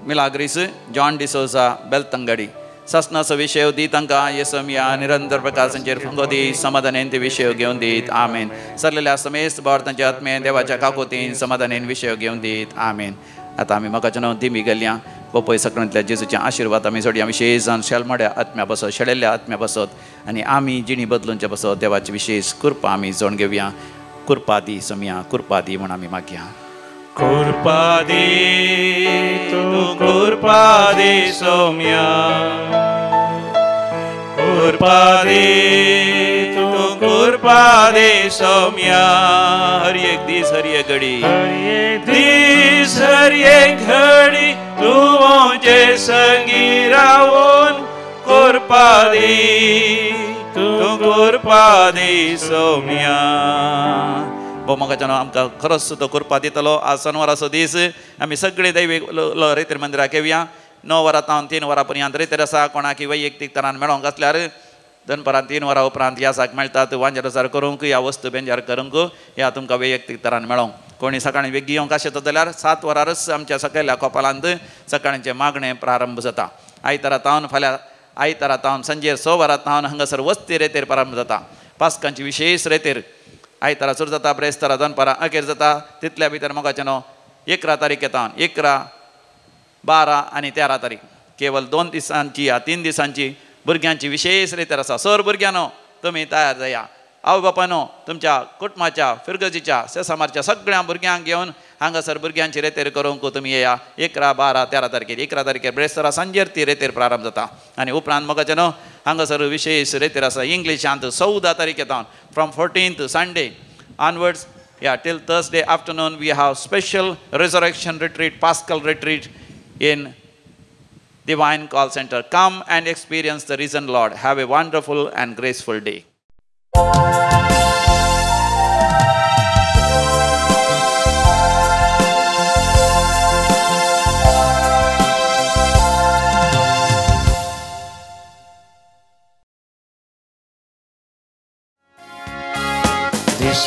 मिलाग्रीस जॉन डिसोजा बेलतंगडी ससनाचो विशय दी तांकां येसमया निरंतर प्रकाशांचेर फंगो दी समाधानेन ते विशय घेवन दीत. आमेन. सरलेल्या समेस्त भारतांच्या आत्मे देवाच्या काकोतीन समाधानेन विशय घेवन दीत. आमेन. आतां आमी मोगाच्या नांवान दिमी गेल्या पोपय सगळ्यांतल्या जेजूचे आशिर्वाद आमी सोडया. विशेष जावन शेलमड्या आत्म्या बसत, शेळेल्ल्या आत्म्या बसत आनी आमी जिणी बदलूनचे बसत देवाची विशेष कृपा आमी जोड घेवया. कृपा दी समिया, कृपा दी म्हूण आमी मागया. कृपा दी तूं कृपा दी सोम्या, कृपा दी तूं कृपा दी सोम्या. हर एक दीस हर एक घडी, हर एक दीस हर एक घडी तूं म्हजे संगी रावून कृपा दी तूं कृपा दी सोम्या. भोव आमकां खरोच तो कृपा दितलो. आज सनवाराचो दीस आमी सगळे दैवीक रेतीर मंदिराक येवया. 9 वरां तावन 3 वरां पर्यंत रेतीर आसा. कोणाक वैयक्तीक तरान मेळोंक आसल्यार दनपारां 3 वरां उपरांत ह्या साक मेळटात. वांजेर रोजार करूंक या वस्तू बेंजार करूंक ह्या तुमकां वैयक्तीक तरान मेळोंक. कोणी सकाळीं बेगी येवंक आशेता जाल्यार 7 वरारच आमच्या सकयल्या कोपालांत सकाळींचें मागणें प्रारंभ जाता. आयतारा तावन फाल्यां आयतारा तावन सांजेर 6 वरां तावन हांगासर वस्ती रेतीर प्रारंभ जाता. पास्कांची विशेष रेतीर आयतारा सुरू जाता. ब्रेस्तारा दनपारां अखेर जाता. तितल्या भितर मोगाचें न्हू 11 तारीख तावन 11, 12 आनी 13 तारीख केवल 2 दिसांची या 3 दिसांची भुरग्यांची विशेष रेतीर आसा. सर भुरग्यांनो तुमी तयार जाया. आवय बापायनो तुमच्या कुटुंबाच्या फिरगजीच्या सेसामारच्या सगळ्या भुरग्यांक घेवन हांगासर भुरग्यांची रेतीर करूंक तुमी येया. 11, 12, 13 तारखेर 11 तारखेर ब्रेस्तारा सांजेर ती रेतीर प्रारंभ जाता. आनी उपरांत मोगाचें न्हू हांगासर विशेष रेतीर आसा इंग्लिशांत 14 तारखे तावन from 14th Sunday onwards या till Thursday afternoon we have special resurrection retreat, Paschal retreat in Divine Call Center. Come and experience the risen Lord. Have a wonderful and graceful day.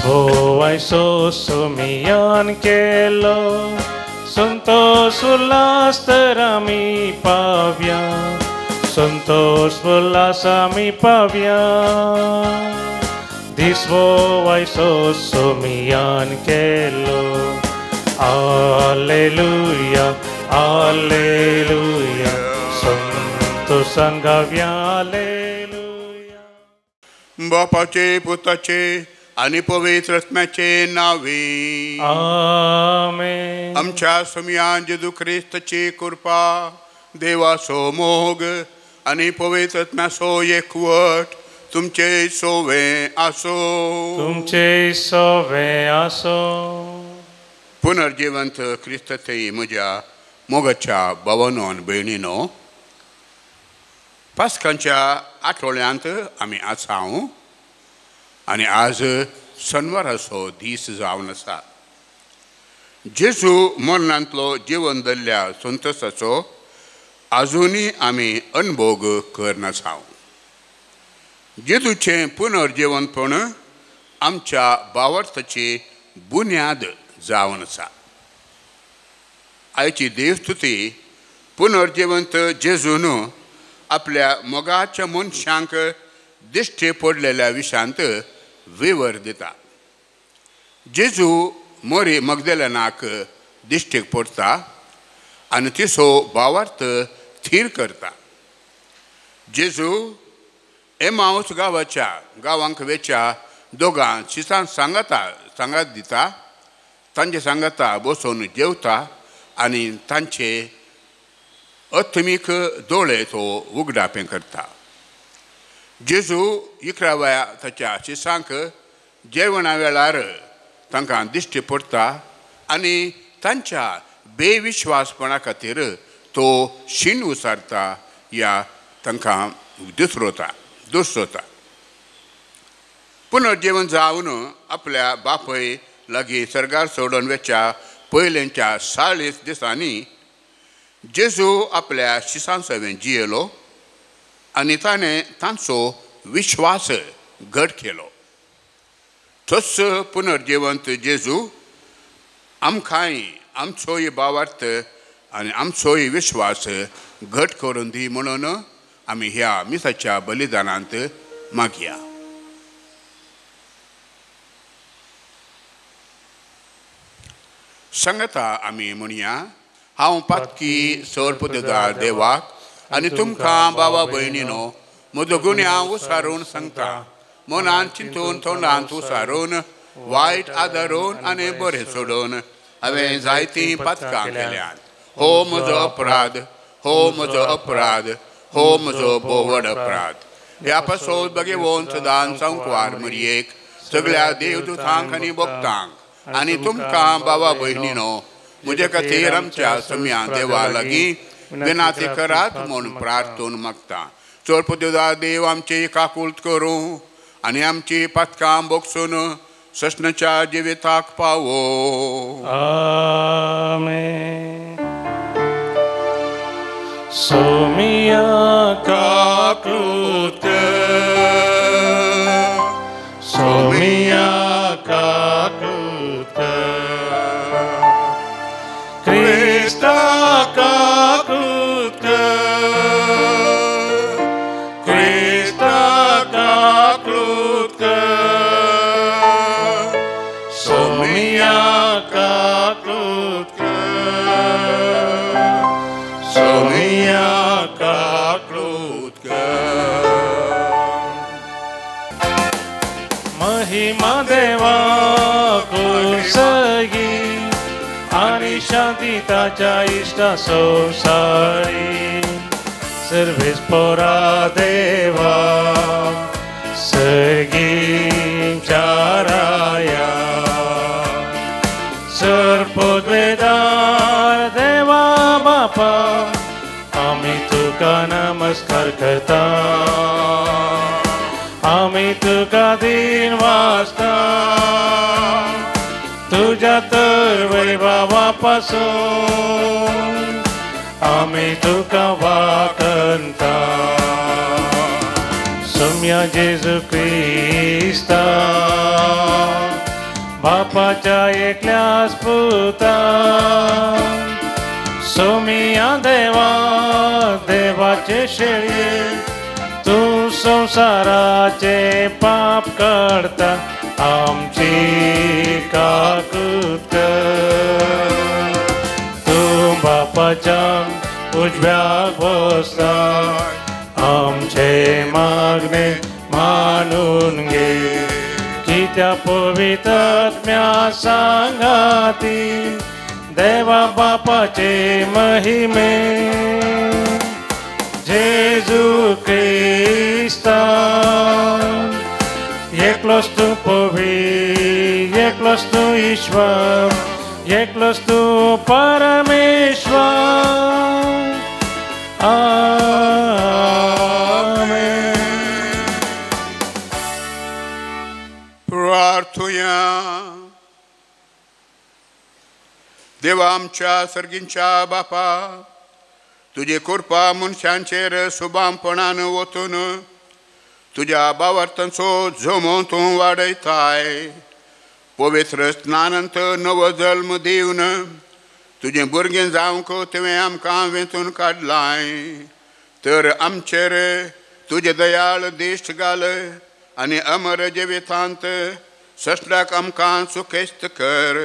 दिसवो आयसो सोमियान केलो संतोष उल्हास तर आमी पाव्या संतोष उल्हास आमी पाव्या दिसवो आयसो सोमियान केलो आलेलुया आलेलुया संतोषान गाव्या आलेलुया. बापाचे पुताचे आनी पवित्र आत्म्याचे नावे आमेन. आमच्या सोमयान जेजू क्रिस्ताची कृपा देवाचो मोग आनी पवित्र आत्म्याचो एकवट तुमचे सोवे आसो तुमचे सोवे आसो. पुनर्जिवंत क्रिस्त थंय म्हज्या मोगाच्या भावानो आनी भयणीनो, पास्कांच्या आठवड्यांत आमी आसा आनी आज शनवाराचो दीस जावन आसा. जेजू मरणांतलो जिवन धरल्या संतोसाचो आजुनूय आमी अनभोग करनासा. जेजूचें पुनर्जिवनपण आमच्या भावार्थाची बुन्याद जावन आसा. आयची देवस्तुती पुनर्जिवंत जेजून आपल्या मोगाच्या मनशांक दिश्टी पडलेल्या विशांत विवर दिता. जेजू मोरी मगदेलनाक दिश्टीक पडटा आनी तिचो भावार्थ थीर करता. जेजू एमावस गांवाच्या गांवांक वेच्या दोगां शिसां सांगाता सांगात दिता, तांचे सांगाता बसून जेवता आनी तांचे अथमीक दोळे तो उगडापें करता. जेजू 11व्या ताच्या शिसांक जेवणा वेळार तांकां दिश्टी पडटा आनी तांच्या बेविश्वासपणा खातीर तो शीण उसारता या तांकां दुसरोता दुसरोता. पुनर्जीवन जावन आपल्या बापय लागीं सर्गार सोडून वेच्या पयलेंच्या 40 दिसांनी जेजू आपल्या शिसां सवें जियेलो आनी ताणें तांचो विश्वास घट केलो. तोच पुनर्जिवंत जेजू आमकांय आमचोय भावार्थ आनी आमचोय विश्वास घट करून दी म्हणून आमी ह्या मिसाच्या बलिदानांत मागया. सांगता आमी म्हणया, हांव पातकी सरपुतेदार देवाक आनी तुमकां बाबा भयणीनो म्हजो गुन्यांव उसारून सांगता. मनान चिंतून तोंडांत उसारून वायट आदारून आनी बरें सोडून हांवें जायतीं पातकां केल्यांत. हो म्हजो अपराध, हो म्हजो अपराध, हो म्हजो भोव व्हड अपराध. ह्या पासत बगेवन सदां संकवार मरयेक सगळ्या देवदूतांक आनी भक्तांक आनी तुमकां बाबा भयणीनो म्हजे खातीर आमच्या सम्या देवा लागीं विनाती करात म्हूण प्रार्थून मागता. चोरपुदेदा देव आमची काकूळत करूं आनी आमची पातकां भोगसून सस्नाच्या जिविताक पावो. आमेन. सोमिया काकूळत कर, सोमिया काकूळत कर, क्रिस्ता काकूळत कर, क्रिस्ता काकूळत कर, सोमिया काकूळत कर, सोमिया काकूळत कर. महिमा देवा कुसगी आनी शांती ताच्या इश्टा संवसारी सर्वेस पोरा देवा सगींच्या राया सर्पोद्वेदार देवा बापा आमी तुका नमस्कार करता, आमी तुका दिन वाचता तुज्या तर वैभवा पासून आमी तुका वाकंता. सोम्या जेजू क्रिस्ता बापाच्या एकल्याच पुता सोमिया देवा देवाचे शेळये तूं संवसाराचे पाप काडता आमची काकूत कर तूं बापाच्या उजव्याक बसता आमचे मागणे मानून घे कित्या पवित्र आत्म्या सांगाती देवा बापाचे महिमे जेजू क्रिस्ता एकलोच तूं पवी एकलोच तूं ईश्वर एकलोच तूं परमेश्वर आमेन. प्रार्थुया. देवा आमच्या सर्गींच्या बापा तुजी कृपा मनशांचेर सुबामपणान वतून तुज्या बावर्तांचो जमो तूं वाडयताय पवित्र स्नानांत नवो जल्म दिवन तुजें भुरगें जावंक तुवें आमकां वेंचून काडलाय तर आमचेर तुजें दयाळ दिश्ट घाल आनी अमर जिवितांत ससल्याक आमकां सुखेस्त कर.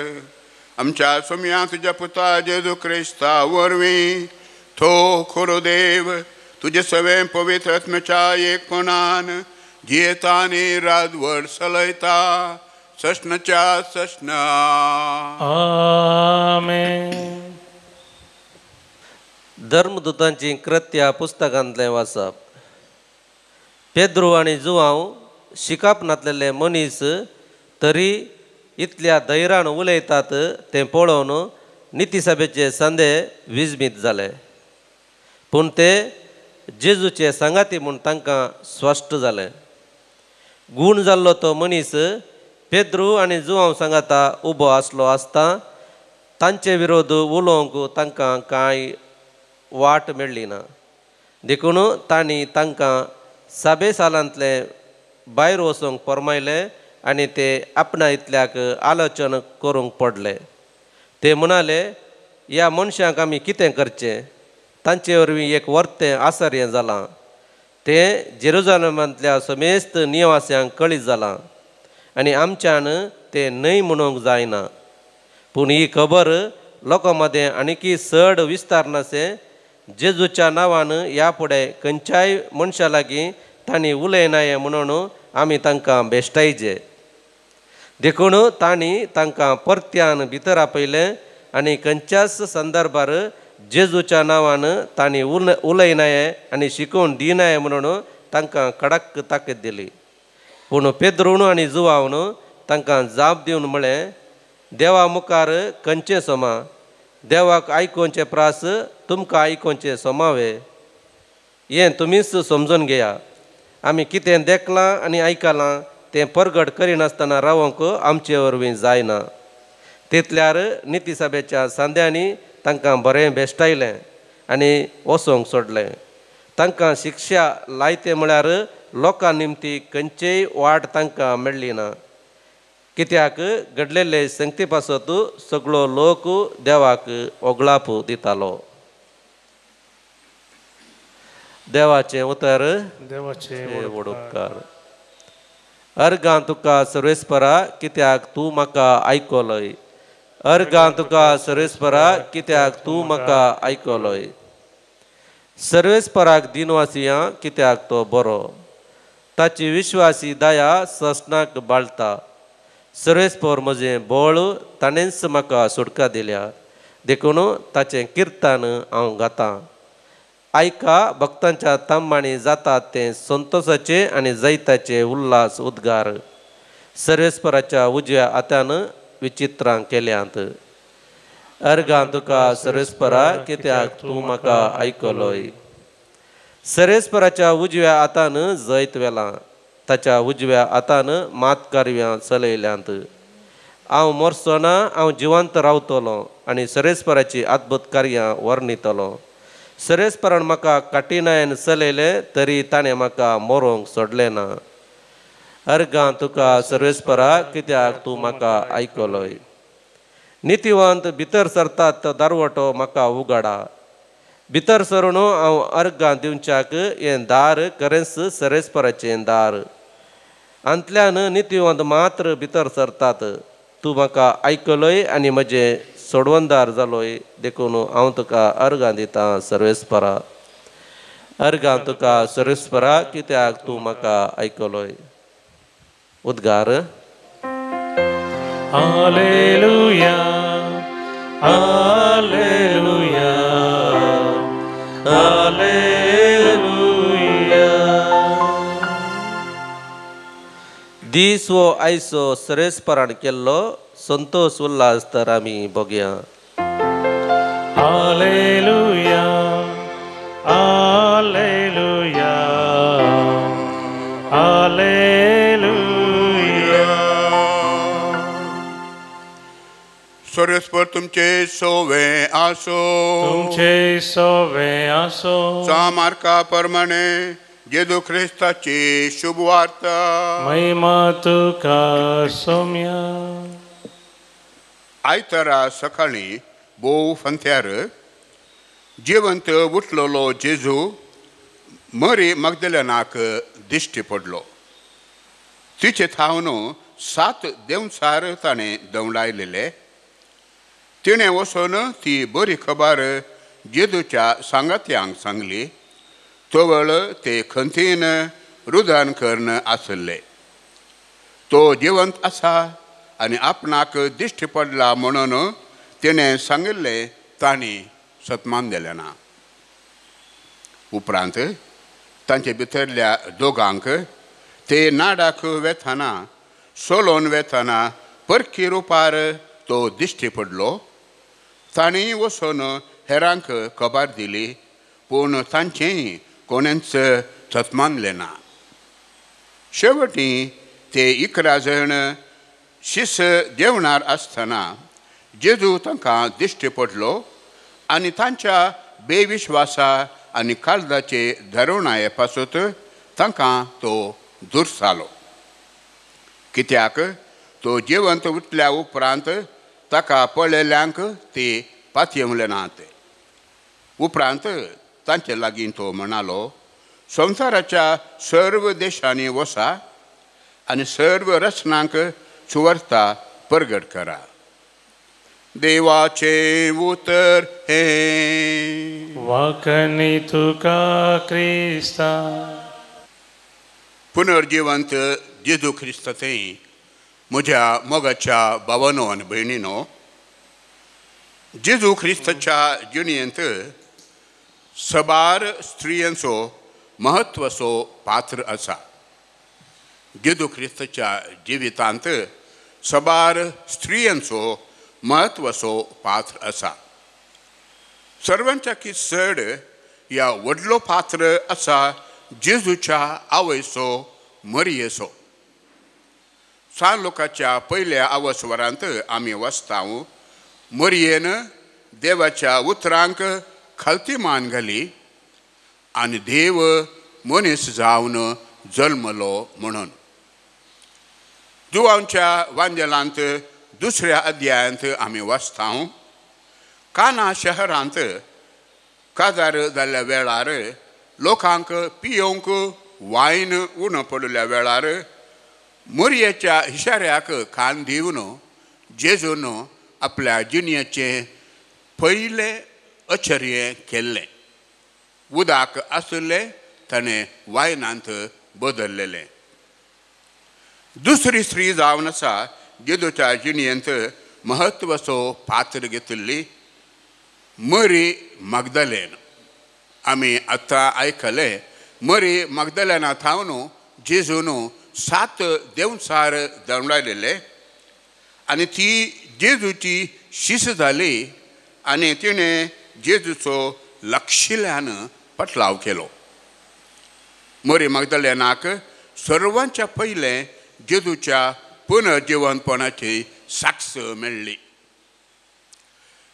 आमच्या सोम्या तुज्या पुता जेजू क्रिस्ता वरवीं तो खरो देव तुजे सवें पवित्र आत्म्याच्या एकपणान जियेता आनी राजवट चलयता ससनाच्या ससना. आमेन. धर्मदूतांची कृत्या पुस्तकांतलें वाचप. पेद्रू आनी जुवांव शिकाप नातलेले मनीस तरी इतल्या धैर्यान उलयतात तें पळोवन नितीसभेचे संदे विजमीत जाले पूण ते जेजूचे सांगाती म्हूण तांकां स्पश्ट जालें. गूण जाल्लो तो मनीस पेद्रू आनी जुवांव सांगाता उबो आसलो आसता तांचे विरोध उलोवंक तांकां कांय वाट मेळ्ळी ना देखून तांणी तांकां साबे सालांतले भायर वचूंक फर्मायलें आनी ते आपणा इतल्याक आलोचन करूंक पडले. ते म्हणाले ह्या मनशांक आमी कितें करचें तांचे वरवीं एक वर्तें आसर्य जालां तें जेरुजालेमांतल्या समेस्त निवास्यांक कळीत जालां आनी आमच्यान तें न्हय म्हणूंक जायना पूण ही खबर लोकां मदें आनीकी चड विस्तार नासें जेजूच्या नांवान ह्या फुडें खंयच्याय मनशा लागीं तांणी उलयनाये म्हणून आमी तांकां बेश्टायचे. देखून तांणी तांकां परत्यान भितर आपयलें आनी खंयच्याच संदर्भार जेजूच्या नांवान तांणी उलयनाये आनी शिकोवन दिनाये म्हणून तांकां कडक ताकद दिली. पूण पेद्रून आनी जुवावन तांकां जाप दिवन म्हळें देवा मुखार खंयचें सोमा देवाक आयकोवचें प्रास तुमकां आयकोवचें सोमावे हें तुमीच समजून घेया. आमी कितें देखलां आनी आयकलां तें परगट करिनासतना रावंक आमचे वरवीं जायना. तितल्यार नितीसभेच्या सांद्यांनी तांकां बरें भेश्टायलें आनी वचोंक सोडलें. तांकां शिक्षा लायते म्हळ्यार लोकां निमती खंयचीय वाट तांकां मेळ्ळी ना कित्याक घडलेले संगती पासत सगळो लोक देवाक ओगळाप दितालो. देवाचें उतर देवाचें उपकार. अर्गां तुका सर्वेस्परा कित्याक तूं म्हाका आयकलोय अर्गां तुका सर्वेस्परा कित्याक तूं म्हाका आयकलोय. सर्वेस्पराक दिनवासिया कित्याक तो बरो ताची विश्वासी दया ससनाक बाळता. सर्वेस्पर म्हजें बळ ताणेंच म्हाका सुटका दिल्या देखून ताचें किर्तन हांव गातां. आयका भक्तांच्या तांबांनी जातात तें संतोषाचे आनी जैताचे उल्हास उद्गार सर्वेस्पराच्या उजव्या हातान विचित्रां केल्यांत. अर्गां तुका सर्वेस्परा कित्याक तूं म्हाका आयकलोय. सर्वेस्पराच्या उजव्या हातान जैत व्हेलां ताच्या उजव्या हातान मात कार्यां चलयल्यांत. हांव मरचो ना हांव जिवंत रावतलो आनी सर्वेस्पराची अद्भुत कार्यां वर्णितलो. सर्वेस्परान म्हाका कठिणायेन चलयलें तरी ताणें म्हाका मरोंक सोडलें ना. अर्गां तुका सर्वेस्परा कित्याक तूं म्हाका आयकलोय. नितीवंत भितर सरतात तो दारवटो म्हाका उगाडा. भितर सरून हांव अर्गां दिवच्याक हें दार खरेंच सर्वेस्पराचें दार. आंतल्यान नितीवंत मात्र भितर सरतात. तूं म्हाका आयकलोय आनी म्हजें सोडवणदार जालोय, देखून हांव तुका अर्गां दितां सर्वेस्परा. अर्गां तुका सर्वेस्परा कित्याक तूं म्हाका आयकलोय. उद्गार. Hallelujah, hallelujah, hallelujah. दीस वो आयचो सर्वेस्परान केल्लो संतोष उल्हास तर आमी बघया. Hallelujah, hallelujah, hallelujah. सर्वेस्पर तुमचे सोवे आसो, तुमचे सोवे आसो. मार्का प्रमाणे जेजू ख्रिस्ताची शुभ वार्ता. महिमा तुका सोम्या. आयतारा सकाळी भोव फंत्यार जिवंत उठलेलो जेजू मरी मगदलेनाक दिश्टी पडलो. तिचे थावन 7 देंवचार ताणें दवडायलेले. तिणें वचून ती बरी खबर जेजूच्या सांगात्यांक सांगली. तवळ ते खंतीन रुदान करून आसले. तो जिवंत आसा आनी आपणाक दिश्टी पडला म्हणून तिणें सांगिल्लें तांणी सतमान दिलें ना. उपरांत तांचे भितरल्या दोगांक ते नाडाक वेताना सोलोन वेताना परकी रुपार तो दिश्टी पडलो. तांणी वचून हेरांक खबर दिली, पूण तांचेंय कोणेंच सतमानलें ना. शेवटी ते 11 जण शिस जेवणार आसतना जेजू तांकां दिश्टी पडलो आनी तांच्या बेविश्वासा आनी काळजाचे धरणाये पासत तांकां तो दुर्सालो. कित्याक तो जिवंत उठल्या उपरांत ताका पळयल्यांक ते पातयेवले नात. उपरांत तांचे लागीं तो म्हणालो, संवसाराच्या सर्व देशांनी वसा आनी सर्व रचनांक सुवार्ता परगट करा. देवाचें उतर हें. वाकणी तुका क्रिस्ता. पुनर्जिवंत जेजू ख्रिस्त थंय म्हज्या मोगाच्या भावानो आनी भयणीनो, जेजू ख्रिस्ताच्या जिणेंत सबार स्त्रियांचो म्हत्वाचो पात्र आसा. जेजू ख्रिस्ताच्या जिवितांत सबार स्त्रियांचो म्हत्वाचो पात्र आसा. सर्वांच्याकी चड ह्या व्हडलो पात्र आसा जेजूच्या आवयचो मरियेचो. सान लोकाच्या पयल्या आवसवरांत आमी वाचता, मरियेन देवाच्या उतरांक खालती मान घाली आनी देव मनीस जावन जल्मलो म्हणून. जुवांच्या वांजेलांत दुसऱ्या अध्यायांत आमी वाचता, काना शहरांत काजार जाल्ल्या वेळार लोकांक पियोवंक वायन उणो पडिल्ल्या वेळार मोरयेच्या इशाऱ्याक कान दिवन जेजून आपल्या जिणेचें पयलें अचर्य केल्लें. उदक आशिल्लें ताणें वायनांत बदललेलें. दुसरी स्त्री जावन आसा जेजूच्या जिणेंत म्हत्वाचो पात्र घेतिल्ली मरी मागदलेन. आमी आतां आयकलें मरी मागदलेना थावन जेजून 7 देंवचार दवडायलेले आनी ती जेजूची शीस जाली आनी तिणें जेजूचो लक्षिल्यान पटलाव केलो. मरी मागदलेनाक सर्वांच्या पयलें जेजूच्या पुनर्जिवनपणाची साक्ष मेळ्ळी.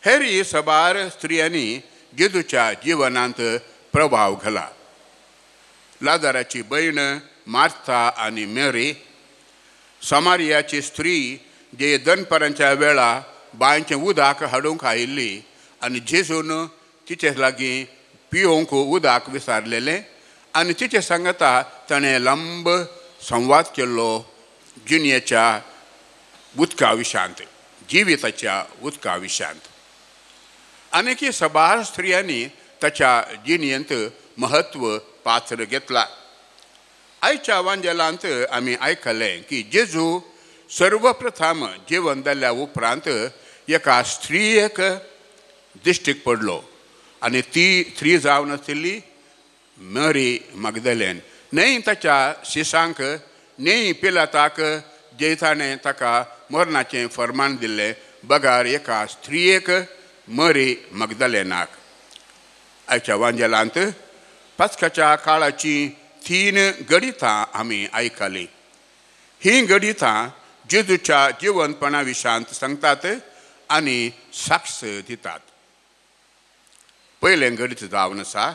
हेरी सबार स्त्रियांनी जेजूच्या जिवनांत प्रभाव घाला. लाजाराची भयण मार्था आनी मेरी, समारियाची स्त्री जे दनपारांच्या वेळा बांयचें उदक हाडूंक आयिल्ली आनी जेजून तिचे लागीं पियोवंक उदक विसारलेलें आनी तिचे सांगता ताणें लांब संवाद केल्लो जिणेच्या उदका विशांत, जिविताच्या उदका विशांत. आनीक सबार स्त्रियांनी ताच्या जिणेंत म्हत्व पात्र घेतला. आयच्या वांजेलांत आमी आयकलें की जेजू सर्वप्रथम जिवन जाल्ल्या उपरांत एका स्त्रियेक दिश्टीक पडलो आनी ती स्त्री जावन आशिल्ली मरी मगदलेन. न्हय ताच्या शिसांक, न्हय पिलाताक जे ताणें ताका मरणाचें फर्मान दिल्लें, बगार एका स्त्रियेक मरी मगदलेनाक. आयच्या वांजेलांत पास्काच्या काळाची 3 गणितां आमी आयकलीं. हीं गणितां जेजूच्या जिवनपणा विशांत सांगतात आनी साक्ष दितात. पयलें गणीत जावन आसा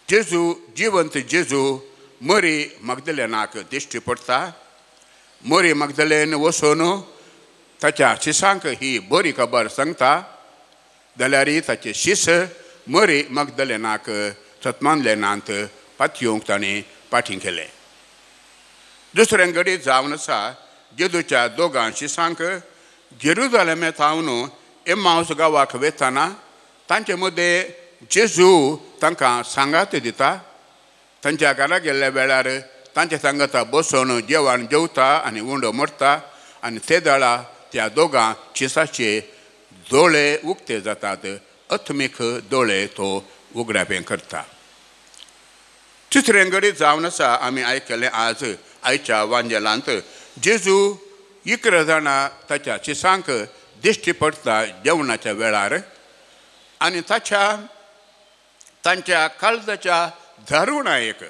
जेजू, जिवंत जेजू मरी मगदलेनाक दिश्टी पडटा. मरी मगदलेन वचून ताच्या शिसांक ही बरी खबर सांगता जाल्यार ताचे शिस मरी मगदलेनाक सतमानलेनांत पातयेवंक ताणें पाठी केलें. दुसरें गणीत जावन आसा जेजूच्या दोगां शिसांक जेरुजालेमे थावन एम्मावस गांवाक वेताना तांचे मदें जेजू तांकां सांगात दिता. तांच्या घरा गेल्ल्या वेळार तांचे सांगाता बसून जेवण जेवता आनी उंडो मरता आनी ते दळा त्या दोगां शिसाचे दोळे उक्ते जातात, अथमीक दोळे तो उगडापें करता. तिसरें गणीत जावन आसा आमी आयकलें आज आयच्या वांजेलांत जेजू 11 जाणां ताच्या शिसांक दिश्टी पडटा जेवणाच्या वेळार आनी ताच्या तांच्या काळजाच्या धारुणायक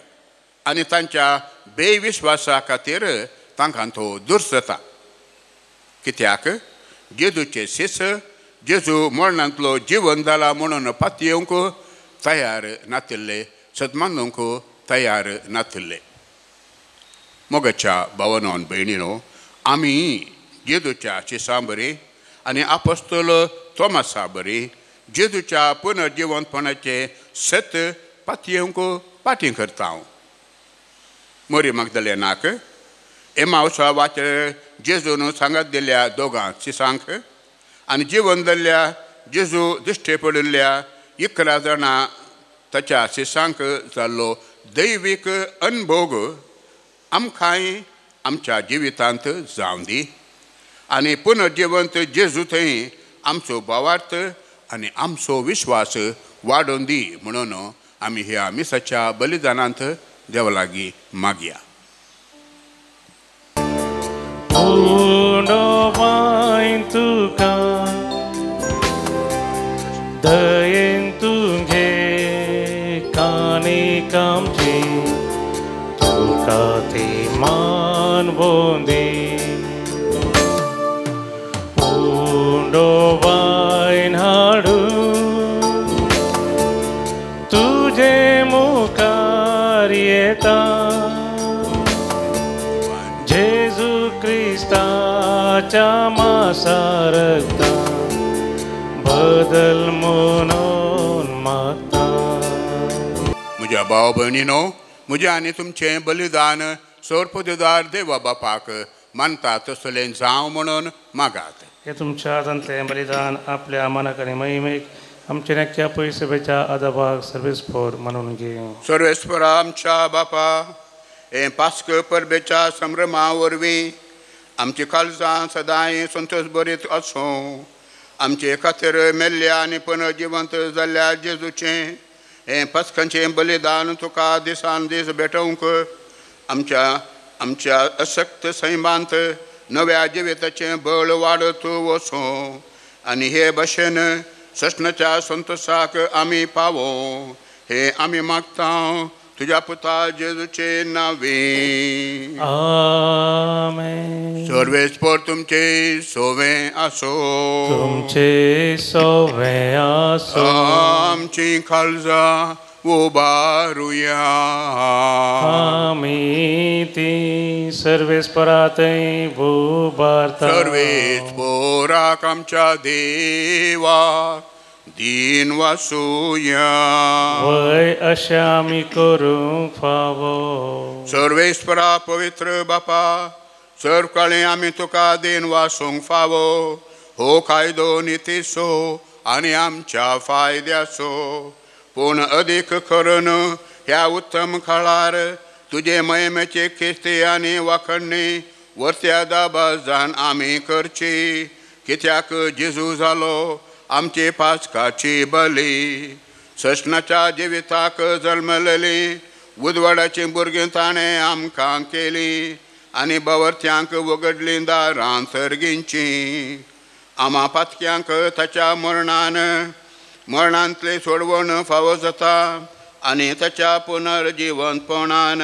आनी तांच्या बेविश्वासा खातीर तांकां तो दुर्सता. कित्याक जेजूचे शिस जेजू मरणांतलो जिवन जाला म्हणून पातयेवंक तयार नातिल्ले, सदमानूंक तयार नातिल्ले. मोगाच्या भावनान भयणीनो, आमी जेजूच्या शिसां बरी आनी आपोस्तोल तोमासा बरी जेजूच्या पुनर्जिवनपणाचें सत पातयेवंक पाटी करता. हांव मरी मगदलेनाक एमावसा वाचेर जेजून सांगात दिल्या दोगां शिसांक आनी जिवन जाल्ल्या जेजू दिश्टी पडिल्ल्या 11 जाणां ताच्या शिसांक जाल्लो दैवीक अनभोग आमकांय आमच्या जिवितांत जावं दी आनी पुनर्जिवंत जेजू थंय आमचो भावार्थ आनी आमचो विश्वास वाडोवन दी म्हणून आमी ह्या मिसाच्या बलिदानांत देवा लागीं मागया. तुका दयेन तुगे कानी कामची तुका ती मानवोंदी उंडो वायन हाडू तुझे मुखार येता जेजू क्रिस्ताच्या मासारता बदल म्हणून मागता. म्हज्या भाव भयणीनो, म्हजें आनी तुमचें बलिदान सोरपदेदार देवा बापाक मानता तसलें जावं म्हणून मागात. हे तुमच्या हातांतलें बलिदान आपल्या मनाक आनी महिमेक आमचे नक्क्या पयसुपेच्या आदाबाक सर्वेस्पोर म्हणून घेवं. सर्वेस्पोरा आमच्या बापा, हे पास्क परबेच्या संभ्रमा वरवीं आमची काळजां सदांय संतोष बरीत आसूं. आमचे खातीर मेल्ल्या आनी पुनर्जिवंत जाल्ल्या जेजूचें हें पास्कांचें बलिदान तुका दिसान दीस भेटोवंक आमच्या आमच्या अशक्त सैमांत नव्या जिविताचें बळ वाडत वचूं आनी हे भशेन सस्नाच्या संतोशाक आमी पावो हे आमी मागता तुझ्या पुता जेजूचे नावे. आमेन. सर्वेस्पोर तुमचे सोवे आसो. तुमचे सोवे आसो. आमची काळजां उबारुया. आमी ती सर्वेस्परातय उबारता. सर्वेस्पोराक आमच्या देवा दीन वासुया. वय अशें आमी करूंक फावो. सर्वेस्परा पवित्र बापा, सर्व काळी आमी तुका दीन वासूंक फावो. हो कायदो नितीचो आनी आमच्या फायद्याचो, पूण अदीक करून ह्या उत्तम काळार तुजे महिमेचे ख्रिस्ती आनी वाखडणी वरत्या दाबाजान आमी करची. कित्याक जेजू जालो आमचे पासकाची बली, सस्नाच्या जिविताक जल्मलेली उजवाडाची भुरगीं ताणें आमकां केली आनी बावरत्यांक वगडलीं दारां सर्गींची. आमा पातक्यांक ताच्या मरणान मरणांतले सोडवण फावो जाता आनी ताच्या पुनर्जिवंतपणान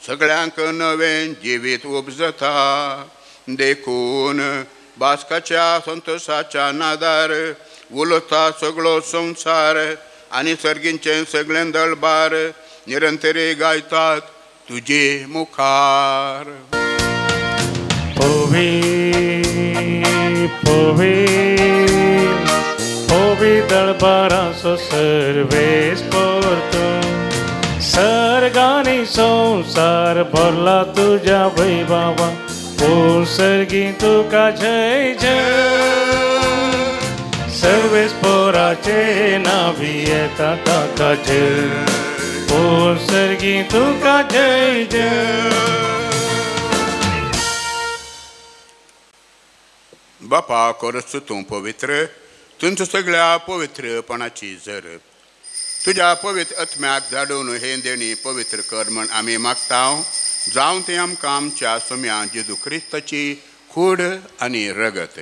सगळ्यांक नवें जिवीत उपजता. देखून बास्काच्या संतोशाच्या नादार उलयता सगळो संवसार आनी सर्गींचें सगळें दळबार निरंतरी गायतात तुजे मुखार. पवी पवी पवी दळबाराचो सर्वेस्पर तूं, सर्गांनी संवसार भरला तुज्या वैभवा. ओ सर्गी तुका जय जय, सर्वेस्पराचे नावी येता ताका जय. ओ सर्गी तुका जय जय. बापा करस तूं पवित्र, तुमचो सगळ्या पवित्रपणाची जर तुज्या पवित्र आत्म्याक धाडून हे देणी पवित्र कर म्हण आमी मागता. जावं तें आमकां आमच्या सोम्या जेजू क्रिस्ताची कूड आनी रगत.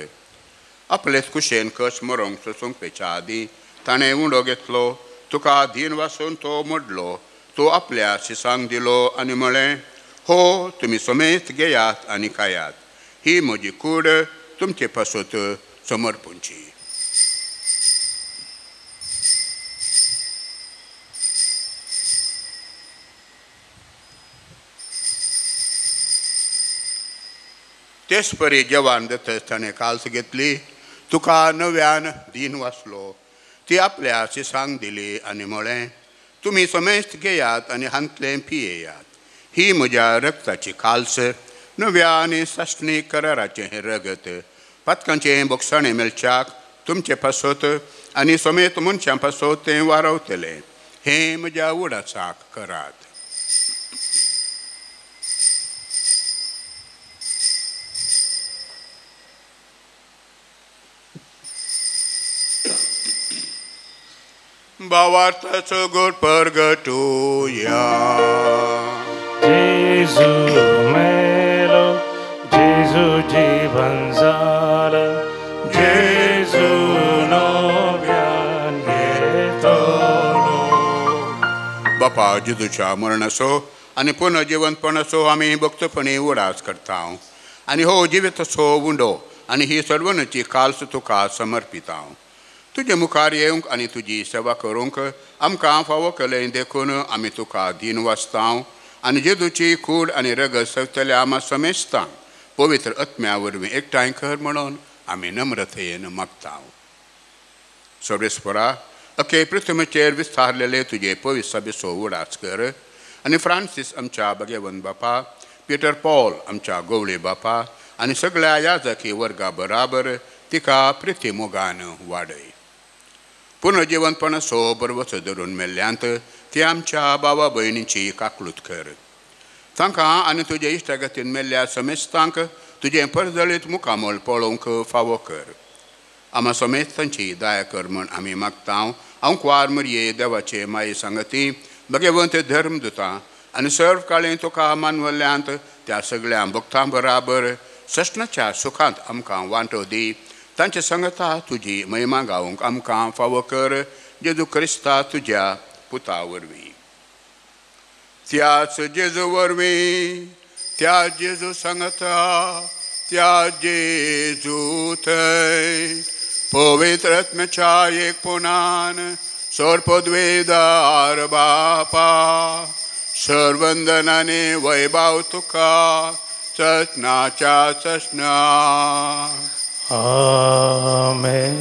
आपलेच कुशेन कस मरोंक सोसूंक आदीं ताणें उंडो घेतलो, तुका धीन वासून तो मोडलो, तो आपल्या शिसांक दिलो आनी म्हळें, हो तुमी समेत घेयात आनी खायात, ही म्हजी कूड तुमचे पासत समर्पूंची. तेच परी जेवण जातच ताणें काल्स घेतली, तुका नव्यान दीन वाचलो, ती आपल्या शिसांक दिली आनी म्हळें, तुमी समेस्त घेयात आनी हांतलें पियेयात, ही म्हज्या रक्ताची काल्स, नव्या आनी सासणी कराराचें हें रगत, पातकांचें बोगसाणें मेळच्याक तुमचे पासत आनी समेत मनशां पासत तें वारवतलें. हें म्हज्या उडासाक करात. भावार्थाचो गोड परगटुया. जेजू मेलो, जेजू जीवन जालो, जेजू नव्यान येतलो. बापा जेजूच्या मरणाचो आनी पुनर्जिवंतपणाचो आमी भक्तपणी उडास करता आनी हो जिविताचो उंडो आनी ही सर्वनाची काल्स तुका समर्पिता. तुजे मुखार येवंक आनी तुजी सेवा करूंक आमकां फावो केलें देखून आमी तुका दीन वाचता आनी जेजूची कूड आनी रगत सगल्या आमा समेस्तांक पवित्र आत्म्या वरवीं एकठांय कर म्हणून आमी नम्रतेन मागता. सर्वेस्परा, अखे पृथ्वीचेर विस्तारलेले तुजे पवित्र सभेचो उडास कर आनी फ्रांसीस आमच्या भगवंत बापा, पिटर पॉल आमच्या गोवळे बापा आनी सगळ्या याजकी वर्गा बराबर तिका प्रिती मोगान वाडय. पुनर्जिवंतपणाचो बरवचो धरून मेल्ल्यांत ती आमच्या बाबा भयणीची काकलूत कर. तांकां आनी तुजे इश्टागतीन मेल्ल्या समेस्तांक तुजें परजळीत मुखामळ पळोवंक फावो कर. आमा समेस्तांची दया कर म्हण आमी मागता. आंकवार मरये देवाचे माये सांगती भगवंत धर्म दिता आनी सर्व काळी तुका मानवल्ल्यांत त्या सगळ्या भक्तां बराबर सस्नाच्या सुखांत आमकां वांटो दी. तांचे सांगता तुजी महिमा गावंक आमकां फावो कर, जेजू क्रिस्ता तुज्या पुता वरवीं. त्याच जेजू वरवीं, त्या जेजू सांगता, त्या जेजू थंय पवित्र आत्म्याच्या एकपणान सोरपद्वेदार बापा सर्वंदनाने वैभव तुका चचनाच्या चचना. आमेन.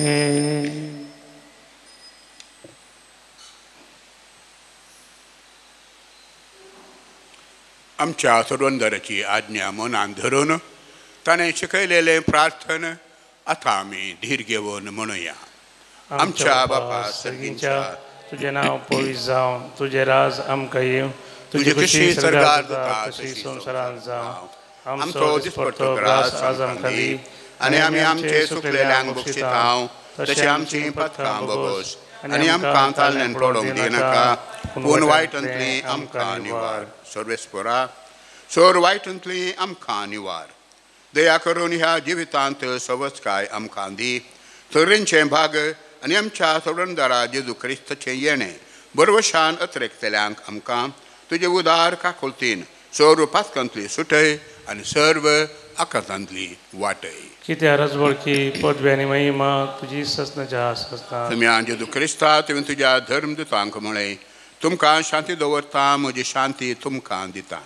आमच्या सर्वंदराची आज्ञा मनान धरून ताणें शिकयलेलें प्रार्थन आतां आमी धीर घेवन म्हणुया. आमच्या बापा सर्गींच्या, तुजें नांव पवित्र जावं, तुजें राज आमकां येवं, तुजी तुजी खुशी खुशी स्वर्गार स्वर्गार जाता जाता तशी तशी संवसारांत जावं. आमचो दिसपट्टो ग्रास आज आमकां आमकां दी दी आनी आमी आमचे सुकलेल्यांक बक्षितांव तशें आमची पथकां बगोस आनी आमकां तालण्यान पडोवंक दिनाका, पूण वायटांतली आमकां निवार. सर्वेस्परा सोर वायटांतली आमकां निवार. दया करून ह्या जिवितांत सवस्काय आमकां दी. तरेंचें भाग आनी आमच्या सोडणदारा जेजू क्रिस्ताचें येणें बरवशान अत्रेकतल्यांक आमकां तुजे उदार काकुळतीन सोर पातकांतली सुटय आनी सर्व आकांतांतली वाटय. कित्या रजवळकी पदवी आनी महिमा तुजी ससनाच्या ससना. तुमी जेजू क्रिस्ता तुवें तुज्या धर्मदूतांक म्हळें, तुमकां शांती दवरता, म्हजी शांती तुमकां दिता.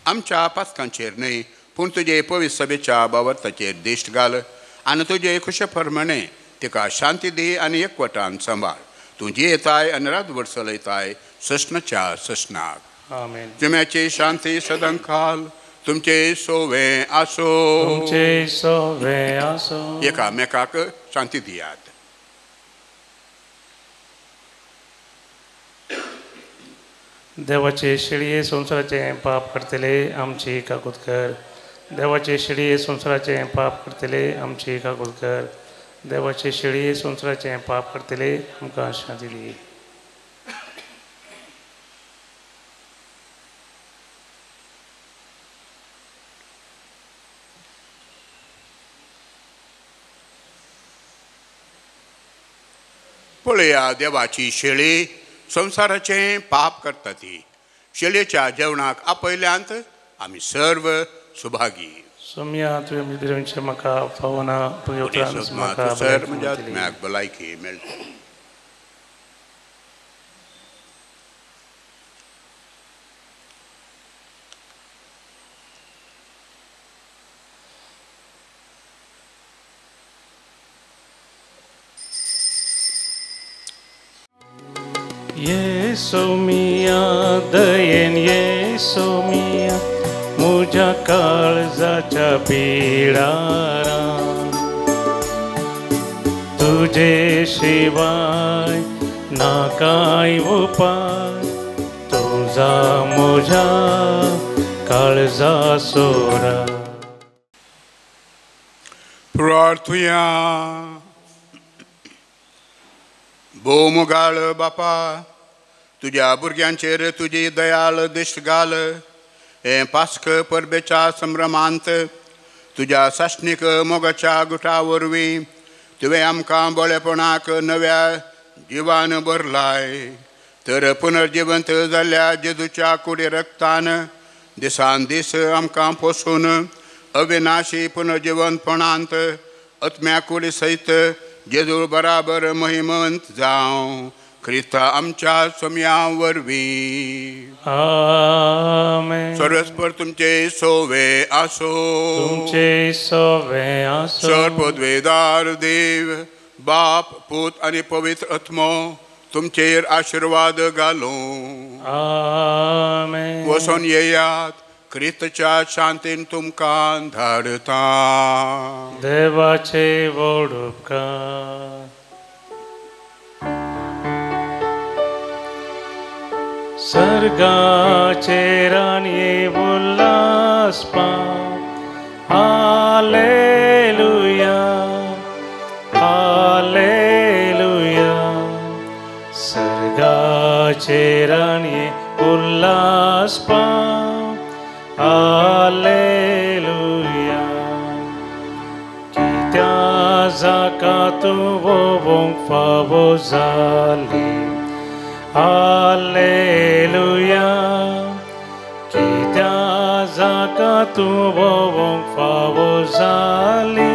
आमच्या पातकांचेर न्हय पूण तुजे पवित्र सभेच्या बावर्ताचेर दिश्ट घाल आनी तुजे खुशे प्रमाणे तिका शांती दी आनी एकवटान सांबाळ. तूं जियेताय आनी रातभर चलयताय ससनाच्या ससनाक. आमेन. जुम्याची शांती सदांकाल तुमचे सोवे आसो. तुमचे सोवे आसो. एकामेकाक शांती दियात. देवाचे शेळये संवसाराचें पाप करतले आमची काकूत कर. देवाचे शेळये संवसाराचें पाप करतले आमची काकूत कर. देवाचे शेळये संवसाराचें पाप करतले आमकां शांती दी. पळया देवाची शेळी संवसाराचें पाप करता ती. शेळयेच्या जेवणाक आपयल्यांत आमी सर्व सुभागी. सोम्या तुवें म्हजें म्हाका फावना, तुज्या उपरांत म्हाका सर म्हज्या आत्म्याक भलायकी मेळटा. येसो मिया दयेन येसो मिया म्हज्या काळजाच्या पिडारा, तुजे शिवाय ना कांय उपाय, तुजा म्हज्या काळजा सोरा. प्रार्थुया. भोव बापा, तुज्या भुरग्यांचेर तुजी दयाळ दिश्ट घाल. हें पास्क परबेच्या संभ्रमांत तुज्या सासणीक मोगाच्या गुटा वरवीं तुवें आमकां बळेपणाक नव्या जिवान भरलाय. तर पुनर्जिवंत जाल्ल्या जेजूच्या कुडी रक्तान दिसान दीस आमकां पोसून अविनाशी पुनर्जिवंतपणांत आत्म्या कुडी सयत जेजू बराबर महिमंत जावं. क्रिस्ता आमच्या सोम्या वरवीं. आमेन. सर्वेस्पर तुमचे सोवे आसो. तुमचे सोवे आसो. सर्वपदवेदार देव बाप पूत आनी पवित्र आत्मो तुमचेर आशिर्वाद घालूं. आमेन. वसोन येयात, क्रिस्ताच्या शांतीन तुमकां धाडता. देवाचे व्हड उपकार. सर्गाचे राणये उल्हासपा, हालेलुया हालेलुया. सर्गाचे राणये उल्हासपा, हालेलुया. कित्या जाका तूं वोवंक फावो जाली, हालेलुया. कित्या जाका तूं वोवंक फावो जाली,